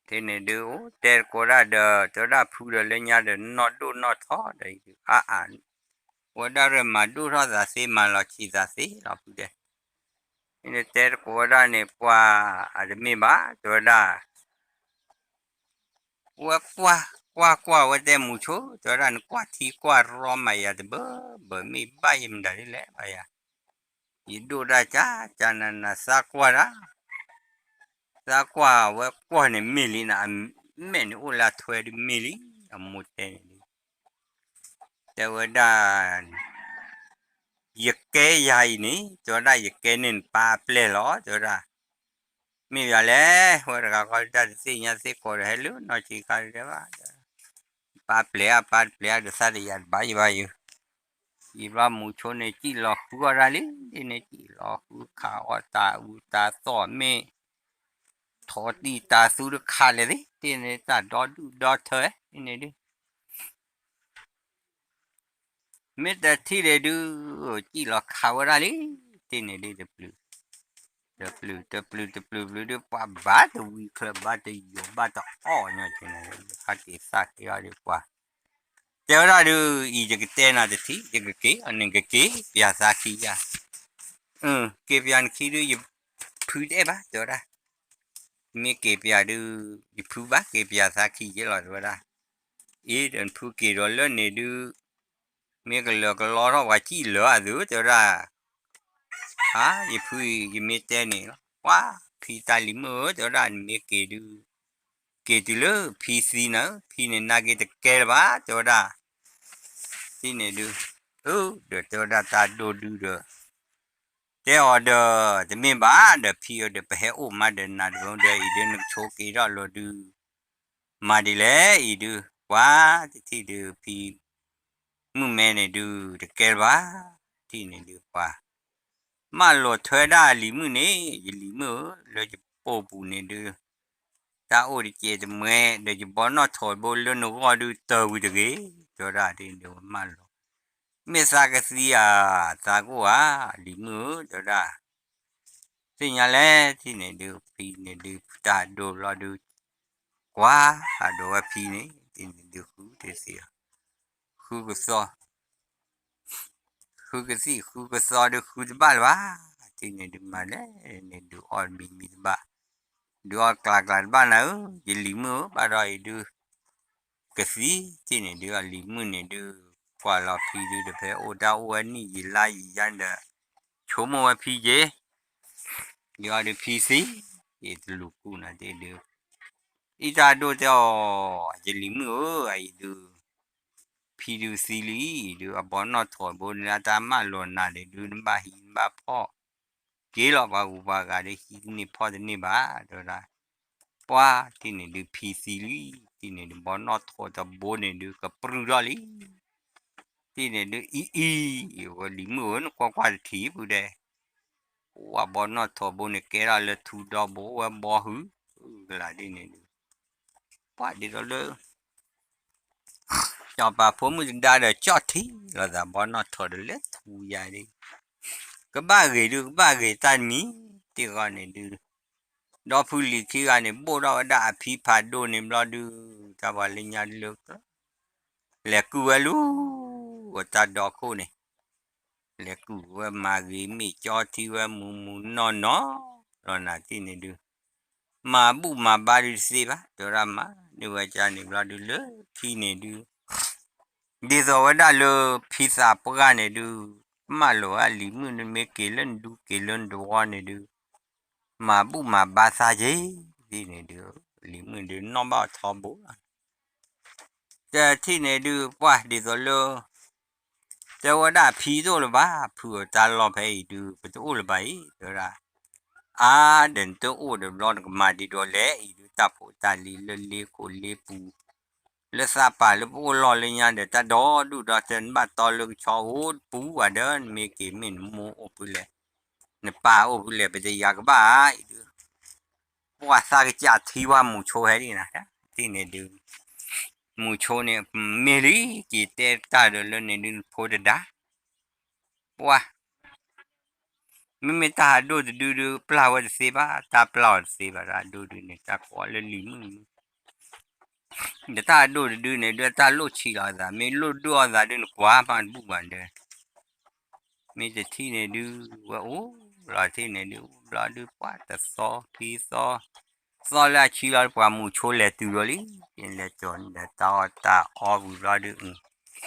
ထံၣ်န့ၣ်ဒုး အိၣ်တဲတကိးဒၣ်ဒီး တဲဝဲဒၣ်ဖုဒီးလၢညါဒီး နီၢ်ဒိၣ်နီၢ်ထီဒီး အါအါ ဝဲဒၣ်ရဲၣ်မၤဒိၣ်ထီၣ်သးသ့ မၤလီၤဆံးသးသ့လီၤဖုတဲ အံၤတဲတကိးဝဲဒၣ်န့ၣ် ပှၤအတမ့ၢ်ဘၣ် တဲဝဲဒၣ် ဝဲကွၢ်ကွၢ်ကွၢ်ဝဲတဲမုဆိ တဲဝဲဒၣ် နကွၢ်ထံကွၢ်ရီမၤယၤတဘၢဘၢ မ့ၢ်ဘၣ်ယမတၤဒ်လဲၣ်ဘၣ်ယၤ ယဒိၣ်ဒၣ်ကၢ်ကၢ်နၤနၤ သးကွၢ်ဒၣ် သးကွၢ်ဝဲကွၢ်န့ၣ်မ့ၢ်လံနၤ အမဲာ်န့ၣ်အိၣ်လၢအထွဲဒုးမ့ၢ်လံ အမိၢ်တဲန့ၣ်ဒုး တဲဝဲဒၣ် ယကဲယၤအံၤန့ၣ် တဲဝဲဒၣ် ယကဲန့ၢ်နပၢ်အပျဲၢ်လီၤ တဲဝဲဒၣ် မ့ၢ်ယၤလဲၣ် ဝဲတဂၤဃီတၢ်တသ့ၣ်ညါသ့ၣ်ကိးဒီး ဟဲလၢနီၢ်ဆံးခါတဲဘၣ် ပၢ်ပျဲၢ်အပၢ်တပျဲၢ်အဒီးသးတယၤတဘၣ်ယဘၣ်ယၤ ယဘၣ်မုဆိန့ၣ် စံၣ်လီၤဃုအီၣ်တၢ်လံ ဒ်န့ၣ် စံၣ်လီၤဃုခးအီၣ်တၢ်အူတၢ်သီၣ်မ့ၢ် ထီၣ်တံၢ်တၢ်သူတခါလဲၣ်သ့ၣ် ဒ်န့ၣ် တၢ်ဒီဒူၣ်ဒီထၢ ဒ်န့ၣ်ဒုး မ့ၢ်တထံၣ်န့ၣ်ဒုး စံၣ်လီၤခးဝဲဒၣ်လံ ဒ်န့ၣ်ဒုး တပျုၤ တပျုၤ တပျုၤ တပျုၤ ပျုၤဒုး ပှၤဘၣ်တဝံၤချၢ ဘၣ်တယိာ် ဘၣ်တအီၣ်ညီက့ၤန့ၣ် ဟးက့ၤသးက့ၤအီၤဒုး ပှၤ တဲဝဲဒၣ်ဒုး အံၤယကတဲနၤတထံၣ် ယကက့ၤအီၤန့ၣ် ကက့ၤပၠးသးခံယၤ က့ၤပၠးနခံဒုး ယဖုတအဲၣ်ဘၣ် တဲဝဲဒၣ် မ့ၢ်က့ၤပၠးဒုး ယဖုဘၣ် က့ၤပၠးသးခံယဲလီၤ တဲဝဲဒၣ် အံၤဒီးနဖုက့ၤဒီးလၢန့ၣ်ဒုး မ့ၢ်ကလၢာ်ကလီထီၣ်ပှၤစံၣ်လၢအသု တဲဝဲဒၣ် ဟါ ယဖုအံၤ ယမ့ၢ်တဲန့ၣ်လီၤ ပှၤဖံတၢ်လံၤမုၣ်ဧၢ တဲဝဲဒၣ် နမ့ၢ်က့ၤဒုး က့ၤတုၤလၢဖံသံနၤ ဖံန့ၣ်နာ်က့ၤတကဲလၢၤဘၣ် တဲဝဲဒၣ် ဒ်န့ၣ်ဒုး အၢ ဒီးတဲဝဲဒၣ်တၢ်ဒိၣ်ဒုးဒီး တဲအီၤဒီး တမ့ၢ်ဘၣ်ဒီး ဖံဧၢဒီး ပဟဲအိၣ်မးဒီးနၤတဘျီဒီး အံၤဒုး နကဆိက့ၤထီၣ်လီၤဒုး မၤဒ်လဲၣ် အံၤဒုး ပှၤတထံၣ်ဒုး ဖံ မုၣ်မဲန့ၣ်ဒုး တကဲလၢၤဘၣ် ထံၣ်န့ၣ်ဒုး ပှၤ မၢလီၤထွဲဒၣ်အလံၤမုၣ်န့ၣ် ယလံၤမုၣ်ဧၢ လၢယပိာ်ပူၤန့ၣ်ဒုး တၢ်အိၣ်တစဲးတမှဲး ဒီးယဘီနီၣ်ထိးဘိလၢနဂီၢ်ဒုး တၢၢ်ဝံၤတဂ့ၤ တဲဝဲဒၣ်ဒ်န့ၣ်ဒုး မၢလီၤ မ့ၢ်သးကသံဧါ သးကအိၣ်ဧါ လံၤမုၣ်ဧၢ တဲဝဲဒၣ် သ့ၣ်ညါလဲၣ် ထံၣ်န့ၣ်ဒုး ဖံန့ၣ်ဒုး တၢ်ဒိၣ်ဘျီဒုး ကွၢ်အဒိးဝဲဖံန့ၣ် ထံၣ်န့ၣ်ဒုး ဃုတသ့ ဃုကသီ ဃုကသံၣ်ဃုကသီဒုး ဃုတဘၣ်လၢၤဘၣ် ထံၣ်န့ၣ်ဒုးမၤလဲၣ်န့ၣ် ဒုးအီၣ်မံမံတဘၣ် ဒုးအီၣ်ကျးကျးတဘၣ်နၤဧၢ ယလံၤမုၣ်ဧၢ ဘၣ်ဒီးအံၤဒုး ကသံ ထံၣ်န့ၣ်ဒုး အလံၤမုၣ်န့ၣ်ဒုး ကွၢ်လီၤဖံဒုး တဖဲအိၣ်တၢ်အိၣ်ဝဲနံၣ်ယံာ်လါယံာ်ယါဒီး ဆိကမိၣ်ဝဲဖံက့ၤ ယအီၤဒုးဖံသံ ယတလူၤကူၣ်နၤတ့ၢ်ဒုး အံၤတၢ်ဒိၣ်တဲအီၤ ယလံၤမုၣ်ဧၢ အံၤဒုး ဖံဒုးသံလံ အံၤဒုး အဘီနီၣ်ထိးဘိန့ၣ် အတၢ်မၢလီၤနၤန့ၣ်ဒုး နဘၣ်ဟံးနဘၣ်ဖီၣ် က့ၤလီၤပှၤဂုၤပှၤဂၤဒုး ဟံးတန့ၢ်ဖီၣ်တန့ၢ်ဘၣ် တဲဝဲဒၣ် ပှၤ ထံၣ်န့ၣ်ဒုး ဖံသံလံ ထံၣ်န့ၣ်ဒုး ဘီနီၣ်ထိးတဘိန့ၣ်ဒုး ကပြုၢ်ထီၣ်လံ ထံၣ်န့ၣ်ဒုး အံၤအံၤ ဝဲလံၤမုၣ်ဧၢ နကွၢ်ကွၢ်တထံၣ်ဖုဒဲး ပှၤဘီနီၣ်ထိးဘိန့ၣ် ကဲထီၣ်လၢထူဒီဘိဝဲဘီဟု ကလၤဒ်န့ၣ်ဒုး ပှၤဒ်သိးလၢ စီၤပၤဖိမုၣ်တဒါဒီး ကၠီၣ်ထံလီၤသး ဘီနီၣ်ထိးဒီးလၢထူယါဒ် ကဘၣ်ဂ့ၤဒုး ကဘၣ်ဂ့ၤတၢ်တမံၤ တၢ်ဖံးတၢ်မၤတ့ၢ်ဂီၢ်န့ၣ်ဒုး, ဒီဖုလံၤခံဂၤန့ၣ် ဘိၣ်ထီၣ်ဝဲဒၣ်အဖံဖးဒိၣ်န့ၣ်ဘျီဒုး, တၢ်ပှၤလၢညါလၢ လဲၤကုၢ်ဝဲလူၤအတၢ်ဒီခိၣ်န့ၣ်, လဲၤကုၢ်ဝဲမၤဂ့ၤမ့ၢ်ကၠီထံဝဲမူးမူးနီၢ်နီၢ်, လီၤနၤတ့ၢ်န့ၣ်ဒုး, မၤဘူၣ်မၤဘါဒုးတသ့ဘၣ်, တဲဝဲဒၣ်မၤန့ၢ်ဝဲကၢန့ၣ်ဘျီဒုး လၢခံန့ၣ်ဒုး ဒ်သိးဝဲဒၣ်လၢဖံသးပှၢ်န့ၣ်ဒုး, မၢလီၤဝဲလံၤမုၣ်နမ့ၢ်က့ၤလၢနဒူက့ၤလၢနဒဝီန့ၣ်ဒုး, မၤဘူၣ်မၤဘါသးက့ၤ, ဒ်န့ၣ်ဒုး, လံၤမုၣ်ဒုးနီၢ်ဘၣ်အီၤထီဘိလီၤ. တထံၣ်န့ၣ်ဒုး ပှၢ်ဒ်သိးလၢ တဲဝဲဒၣ်ဖံတအိၣ်လၢၤဘၣ်, ဖုဧၢ တၢ်လီၢ်ဖဲအံၤဒုး ပတအိၣ်လၢၤဘၣ်အံၤ တဲဝဲဒၣ်, အါ ဒီးနတအိၣ်ဒီးဘျီနကမၤဒ်ဒိးလဲၣ်အံၤဒုး တၢ်ဖိတၢ်လံၤလၢလ့ခိၣ်လ့ပူၤ လၢသးပာ်လၢပအိၣ်လီၢ်လၢညါဒီး တၢ်ဒီဒူၣ်ဒီထၢ နဘၣ်တီလၢကဆီအိၣ်တပူၤဘၣ်ဒီး နမ့ၢ်က့ၤမ့ၢ်နမိၢ်အိၣ်ဖဲလဲၣ်, နပၢ်အိၣ်ဖဲလဲၣ် ပတယၤကဘၣ်အံၤဒုး, ပှၢ်သးကစၢ်ထံဝဲမူၤဆိဟဲဒ်နၤ, တ့ၢ်န့ၣ်ဒုး မူၤဆိန့ၣ် မ့ၢ်လံ က့ၤတဲတၢ်ဒီးလၢန့ၣ်ဒုး နဖိတဒါ, ပှၢ် မ့မ့ၢ်တၢ်ဟးဒိၣ်တဒုဒုး ပျၢ်ဝဲတသ့ဘၣ်, တၢ်ပျၢ်အီၤတသ့ဘၣ်, တၢ်ဒိၣ်ဒုးန့ၣ် တၢ်ကိးလၢလံၤမုၣ် ဒီးတၢ်ဒိၣ်တဒုန့ၣ်ဒုး တၢ်လိၣ်ဆံးလီၤသး, မ့ၢ်လိၣ်ဒိၣ်အီၤသးဒုး နကွၢ်မးတဘူၣ်ဘၣ်ဒီး, မ့ၢ်တထံၣ်န့ၣ်ဒုး ဝဲအိၣ်လီၤတ့ၢ်န့ၣ်ဒုး အိၣ်ဘျီဒုး ပှၢ်တသီခံသီ, သီလၢအဆံလီၤ ပှၤမူၤဆိလဲၤတုၤလီၤလံ, လဲၤကၠီၤန့ၣ်ဒီး တၢ်အီၣ်တၢ်အီဝံၤဘျီဒုး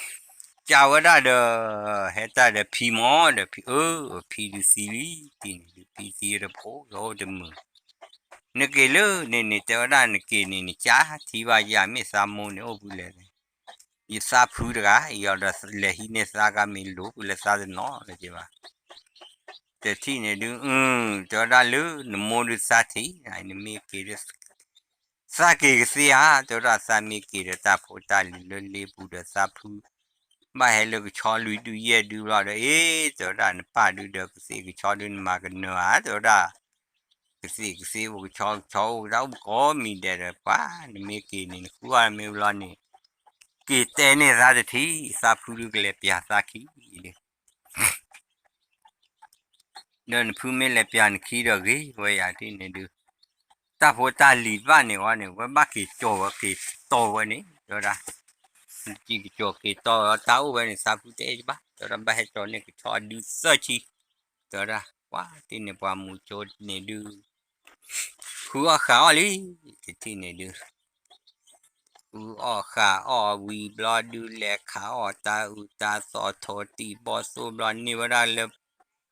ကးဝဲဒၣ်ဒီး ဟဲတၢ်ဒီးဖံမၢ်ဒီး ဖံဧၢ ဖံဒုးသံလံ, တ့ၢ်န့ၣ်ဒုး ဖံသံဒီးဖိအိၣ်တမုာ်, နက့ၤလၢန့ၣ်န့ၣ် တဲဝဲဒၣ်နက့ၤန့ၣ် နကၢ်ထံဘၣ်ယၤ မ့ၢ်သးမိၢ်န့ၣ်အိၣ်ဖဲလဲၣ်, ယသးဖုတဂၤ ယီၤဒီးလဲၤဟံးန့ၢ်သးဂၤမ့ၢ်လိၤဖဲလဲၣ် သးတနီၤလၢၤက့ၤဘၣ်, တထံၣ်န့ၣ်ဒုး တဲဝဲဒၣ်လၢနမိၢ်ဒုးသးထံၣ် နမ့ၢ်က့ၤဒီး သးက့ၤကသ့ဧါ, တဲဝဲဒၣ်သးမ့ၢ်က့ၤဒီးတၢ်ဖိတၢ်လံၤလၢလ့ပူၤဒီးသးဖု ဘၣ်ဟဲလၢကဆီလွံၢ်ဒုယဲၢ်ဒုဘျီဒီး အ့ တဲဝဲဒၣ်နပၢ်ဒုးဒီးကသ့ၣ်ကဆီဒုးနမၤကနၢၤဧါ, တဲဝဲဒၣ် ကသ့ၣ်ကသ့ၣ်အိၣ်ကဆီကဆီအိၣ်တၢ်အိၣ်ကိးမံၤဒဲးဒီး ပှၤနမ့ၢ်က့ၤန့ၣ် နဃုအီၣ်မ့ၢ်ဘျီန့ၣ် က့ၤတဲန့ၢ်သးတထံၣ် သးဖုဒုးကလဲၤပျၢၤသးခံလံ ဒီးနဖုမ့ၢ်လဲၤပျၢၤနခံဒီးဂ့ၤဝဲယၤတ့ၢ်န့ၣ်ဒုး, တၢ်ဖိတၢ်လံၤတဖၣ်န့ၣ်ဝဲန့ၣ် ဝဲဘၣ်က့ၤကၠီၤဝဲက့ၤတီဝဲန့ၣ် တဲဝဲဒၣ်, က့ၤကၠီၤက့ၤတီဝဲတၢ်အိၣ်ဝဲန့ၣ် သးဖုတဲဘၣ် တဲဝဲဒၣ် ဘၣ်ဟဲတီန့ၢ်ကဆီဒုသၢဆံ, တဲဝဲဒၣ် ပှၤတ့ၢ်န့ၣ်ပှၤမူၤကၠိန့ၣ်ဒုး ဃုအီၣ်ဃးအီၣ်လံ, တထံၣ်န့ၣ်ဒုး ဃုအီၣ်ဃးအီၣ်ဝံၤဘျီဒုး လဲၤခးအီၣ်တၢ်အုးတၢ်သီၣ်ထိးတံၢ်ဘီၣ်သိၣ်ဘျီန့ၢ်ဝဲဒၣ်လၢ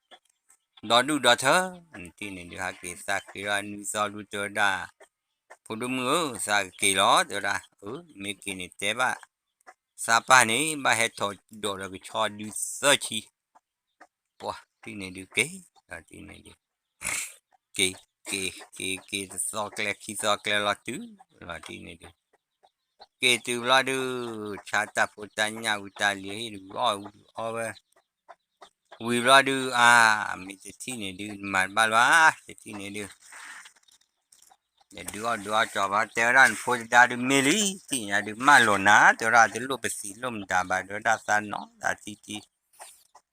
ဒီဒူၣ်ဒီထၢ, နတ့ၢ်န့ၣ်ဒုး ဟးက့ၤသးက့ၤလီၤနွံသီဒုး တဲဝဲဒၣ်, ဖိဒိၣ်မုၣ်ဧၢ သးကက့ၤလီၤ တဲဝဲဒၣ်, မ့ၢ်က့ၤန့ၣ်တဲဘၣ်, သးပၢ်န့ၣ် ဘၣ်ဟဲထီၣ်ဒိးဒီးကဆီဒုသၢဆံ, ပှၤတ့ၢ်န့ၣ်ဒုးက့ၤ, တ့ၢ်န့ၣ်ဒုး က့ၤ က့ၤ က့ၤ က့ၤတသီကျဲခံသီကျဲလီၤတုၤ လီၤတ့ၢ်န့ၣ်ဒုး က့ၤတုၤဘျီဒုး ဆါတၢ်ဖိတၢ်ညၣ်ဝံၤတၢ်လံၤဟ့ၣ်ဒုးအီၣ်ဝံၤအီဝဲ, ဝံၤဘျီဒုး အါ မ့ၢ်တထံၣ်န့ၣ်ဒုး နမၤတဘၣ်လၢၤ တထံၣ်န့ၣ်ဒုး လဲၤဒုးအီၣ်ဒုးအီၣ်ကၠီၤဘၣ် တဲဝဲဒၣ်နဖိတဒါဒုးမ့ၢ်လံ တထံၣ်ညါဒုး မၢလီၤနၤ တဲဝဲဒၣ် တလိၣ်ပသံးလိၣ်မတၤဘၣ် တဲဝဲဒၣ်သးနီၢ်သးထံထံ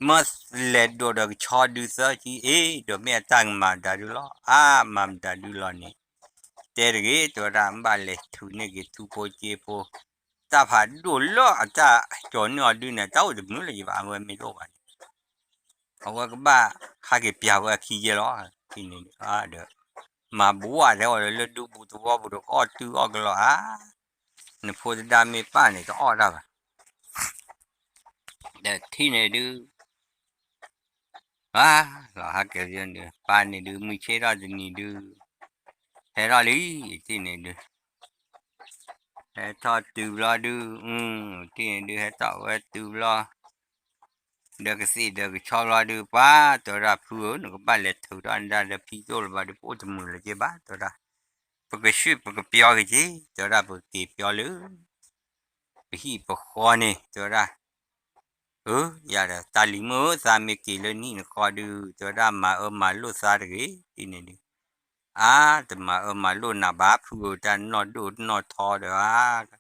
မ့ၢ်လဲၤဒိးဒီးကဆီဒုသၢဆံ အ့ ဒီးမ့ၢ်အတၢ်ကမၤမတၤဒုလီၤ အါ မၤမတၤဒုလီၤန့ၣ် တဲတဂ့ၤ တဲဝဲဒၣ် ဘၣ်လဲၤထုးန့ၢ်က့ၤထူဖိက့ဖိ တၢ်ဖးဒိၣ်လၢအတၢ်ကၠီၤန့ၢ်အီၤဒုန့ၣ် တၢ်အိၣ်တမုာ်လၢၤဘၣ် အဝဲမ့ၢ်တအိၣ်ဘၣ်န့ၣ် အဝဲကဘၣ်ဟးက့ၤပျၢၤဝဲအခံယဲၢ်လီၤ ထံၣ်န့ၣ်ဒုး ဒီး မၤဘှးထဲအီၤလၢဒူပူၤသဝီပူၤဒီး ကအီၣ်တုၤအီၣ်ကလီၤဧါ နဖိတဒါမ့ၢ်ပၢ်န့ၣ် တအီၣ်တၢ်ဘၣ် ဒီးထံၣ်န့ၣ်ဒုး အါ လီၤဟးက့ၤန့ၣ်ဒုး ပၢ်န့ၣ်ဒုး မုၢ်ဆ့ၣ်ထီၣ်တနံၤဒုး ဟဲထီၣ်လံ ထံၣ်န့ၣ်ဒုး ဟဲထီၣ်တုၤဘျီဒုး ထံၣ်န့ၣ်ဒုး ဟဲထီၣ်ဝဲတုၤဘျီ ဒီးကသ့ၣ်ဒီးကဆီဘျီဒုး ပှၤတဲဝဲဒၣ်ဖုဧၢ နကဘၣ်လဲၤထုးထီၣ်နဒၣ်လၢဖံသိၣ်လၢၤဘၣ်ဒီး ပအိၣ်တမုာ်လၢၤက့ဘၣ် တဲဝဲဒၣ် ပကဆှံပကပျီက့ၤက့ၤ တဲဝဲဒၣ် ပကက့ၤပျီလၢ ပဟံၣ်ပဃီန့ၣ် တဲဝဲဒၣ် အၢ ယၤဒီး တၢ်လံၤမုၣ်ဧၢ သးမ့ၢ်က့ၤလၢနဟံၣ်နဃီဒုး တဲဝဲဒၣ် မၤအၢမၤလိာ်သးတဂ့ၤ ထံၣ်န့ၣ်ဒုး အါ တမၤအၢမၤလိာ်နၤဘၣ် ဖုဧၢ တၢ်နီၢ်ဒိၣ်နီၢ်ထီဒီးဧါ ယံာ်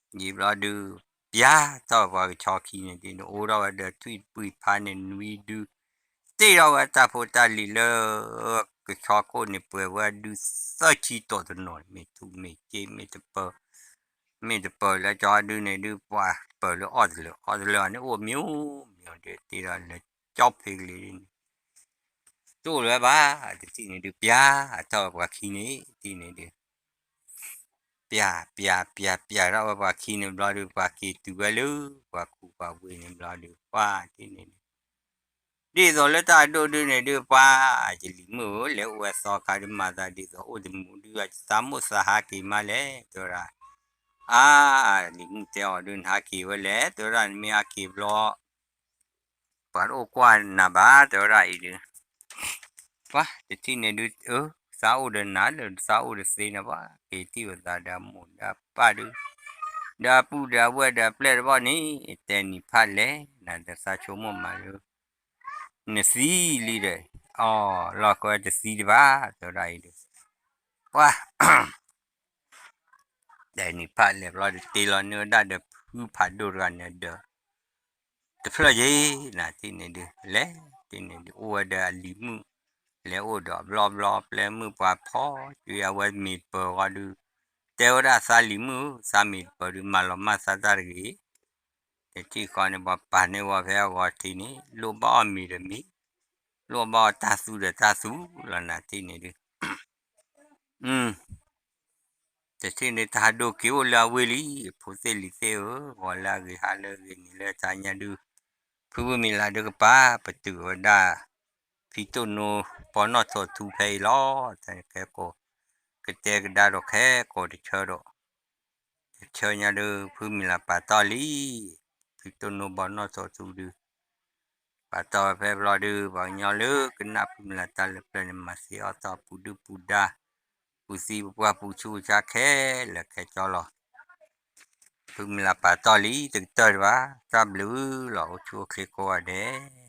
ဘျီဒုး ပျၢ်ထီၣ်ပှၤကဆီခံန့ၣ်ဒုး နအိၣ်ထီၣ်ဝဲဒီးထွံၣ်တပှံာ်ဖးန့ၣ်နွံဒုး တ့ၢ်ထီၣ်ဝဲတၢ်ဖိတၢ်လံၤလၢ ကဆီခိၣ်န့ၣ် ပှဲၤဝဲဒုးသၢဆံတီၤတနီၤ မ့ၢ်ထူးမ့ၢ်စ့မ့ၢ်တပၢၤ မ့ၢ်တပၢၤလၢကၠီဒုန့ၣ်ဒုး ပှၤပၢၤလၢအီၣ်တလၢာ် အီၣ်တလၢာ်အီၤန့ၣ်အိၣ်မ့ၢ်အိၣ်မ့ၢ်အိၣ်ဒုး တ့ဒီးလၢကၠီဖ့ကလံၤဒ်န့ၣ် တအိၣ်လၢၤဘၣ် တထံၣ်န့ၣ်ဒုး ပျၢ်အထီၣ်ပှၤခံန့ၣ် တထံၣ်န့ၣ်ဒုး ပျၢ်ပျၢ်ပျၢ်ပျၢ်ထီၣ်ဝဲပှၤခံန့ၣ်ဘျီဒုး ပှၤက့ၤတုၤဝဲလၢ ပှၤကူပှၤဝ့ၤန့ၣ်ဘျီဒုး ပှၤတထံၣ်န့ၣ်ဒုး ဒ်သိးလၢတၢ်အဒိၣ်ဒုန့ၣ်ဒုး ပှၤ ယလံၤမုၣ်ဧၢ လဲၤအိၣ်ဝဲသီခါဒုး မၤသးဒ်သိးအိၣ်တမူဒုး သးမိၣ်သးဟးက့ၤမးလဲၣ် တဲဝဲဒၣ် အါ လံၤမုၣ်တဲအီၤဒုး နဟးက့ၤဝဲလဲၣ် တဲဝဲဒၣ် နမ့ၢ်ဟးက့ၤဘျီ ပှၤတအိၣ်ကွၢ်နၤဘၣ် တဲဝဲဒၣ်အံၤဒုး ပှၤတထံၣ်န့ၣ်ဒုး အၢ သးအိၣ်ဒီးနၤလၢသးအိၣ်တသ့န့ၣ် ပှၤက့ၤထံၣ်ဝဲသးဒီးအမိၢ်ဒီးအပၢ်ဒုး ဒီးအပုၢ်ဒီးအဝဲၢ်ဒီးအပျဲၢ်တဘီန့ၣ် တဲနံၤဖးလဲၣ် နၤဒီးသးဆိကမိၣ်မးလၢ နသံလံဒီး အီၣ်လီၢ်ကဝဲတသံတဘၣ် တဲဝဲဒၣ်အံၤဒုး ပှၤ တဲနံၤဖးလဲၣ်ဘျီဒုး တ့လီၤန့ၢ်ဝဲဒၣ်ဒီးဖုဖးဒိၣ်တဂၤန့ၣ်ဒီး တဖျၢၣ်ယ့ၤ နၤတထံၣ်န့ၣ်ဒုး လဲၤတထံၣ်န့ၣ်ဒုး အိၣ်ဝဲဒီးအလံၤမုၣ် လဲၤအိၣ်ဒီးအဘျီဘျီ ပျဲမုၣ်ပှၤဖီၣ် က့ၤအဝဲမ့ၢ်တပၢၤဃီဒုး တဲဝဲဒၣ်သးလံၤမုၣ်ဧၢ သးမ့ၢ်တပၢၤဒုး မၤလီၤမၢ်သးတၢ်တဂ့ၤ တထံၣ်ဃီန့ၣ် ပှၤပာ်န့ၢ်ဝဲဖဲအဂီၤထံးန့ၣ် လိၣ်ဘၣ်အီၣ်မ့ၤဒီးမ့ၤ လိၣ်ဘၣ်အီၣ်တၢ်သူဒီးတၢ်သူလီၤ နၤတထံၣ်န့ၣ်ဒုး တထံၣ်န့ၣ် တၢ်ဒိၣ်က့ၤအိၣ်လၢအဝ့ၢ်လံ ဖိသ့ၣ်လံၤသ့ၣ်ဧၢ, ဂီၤလၢအဂ့ၤ ဟါလၢအဂ့ၤ နံၤလၢတၢ်ညါဒုး, ဖုဖုမံၤလၢဒုးကပၤ ပတုာ်ဝဲဒၣ် ဖံတိၣ်နိ ပီနီၣ်ထိးထူဖဲအံၤလီၤ. တၢ်ခဲကိာ် ကတဲကဒါဒီးခဲကိာ်တဆၢဒီး တဆၢညါဒုး ဖုမံၤလၢပာ်တီၢ်လံ ဖံတိၣ်နိ ပီနီၣ်ထိးထူဒုး ပာ်တီၢ်ဝဲဖဲဘျီဒုး ပှၤကညီလၢကနၣ်ဖုမံၤလၢတၢ်လၢပျၢၤန့ၣ် မၤသ့အီၣ်တီၢ် ပူၤဒုၣ်ပူၤဒါ ပူၤသံပပှၢ် ပူၤဆူးပဆါခဲလၢာ်ခဲဆ့လီၤ. ဖုမံၤလၢပာ်တီၢ်လံ တကတၢၢ်တဘၣ် တၢ်ဘျုးလီၤ. အိၣ်ဆူၣ်အိၣ်ချ့ကိးဂၤဒဲး.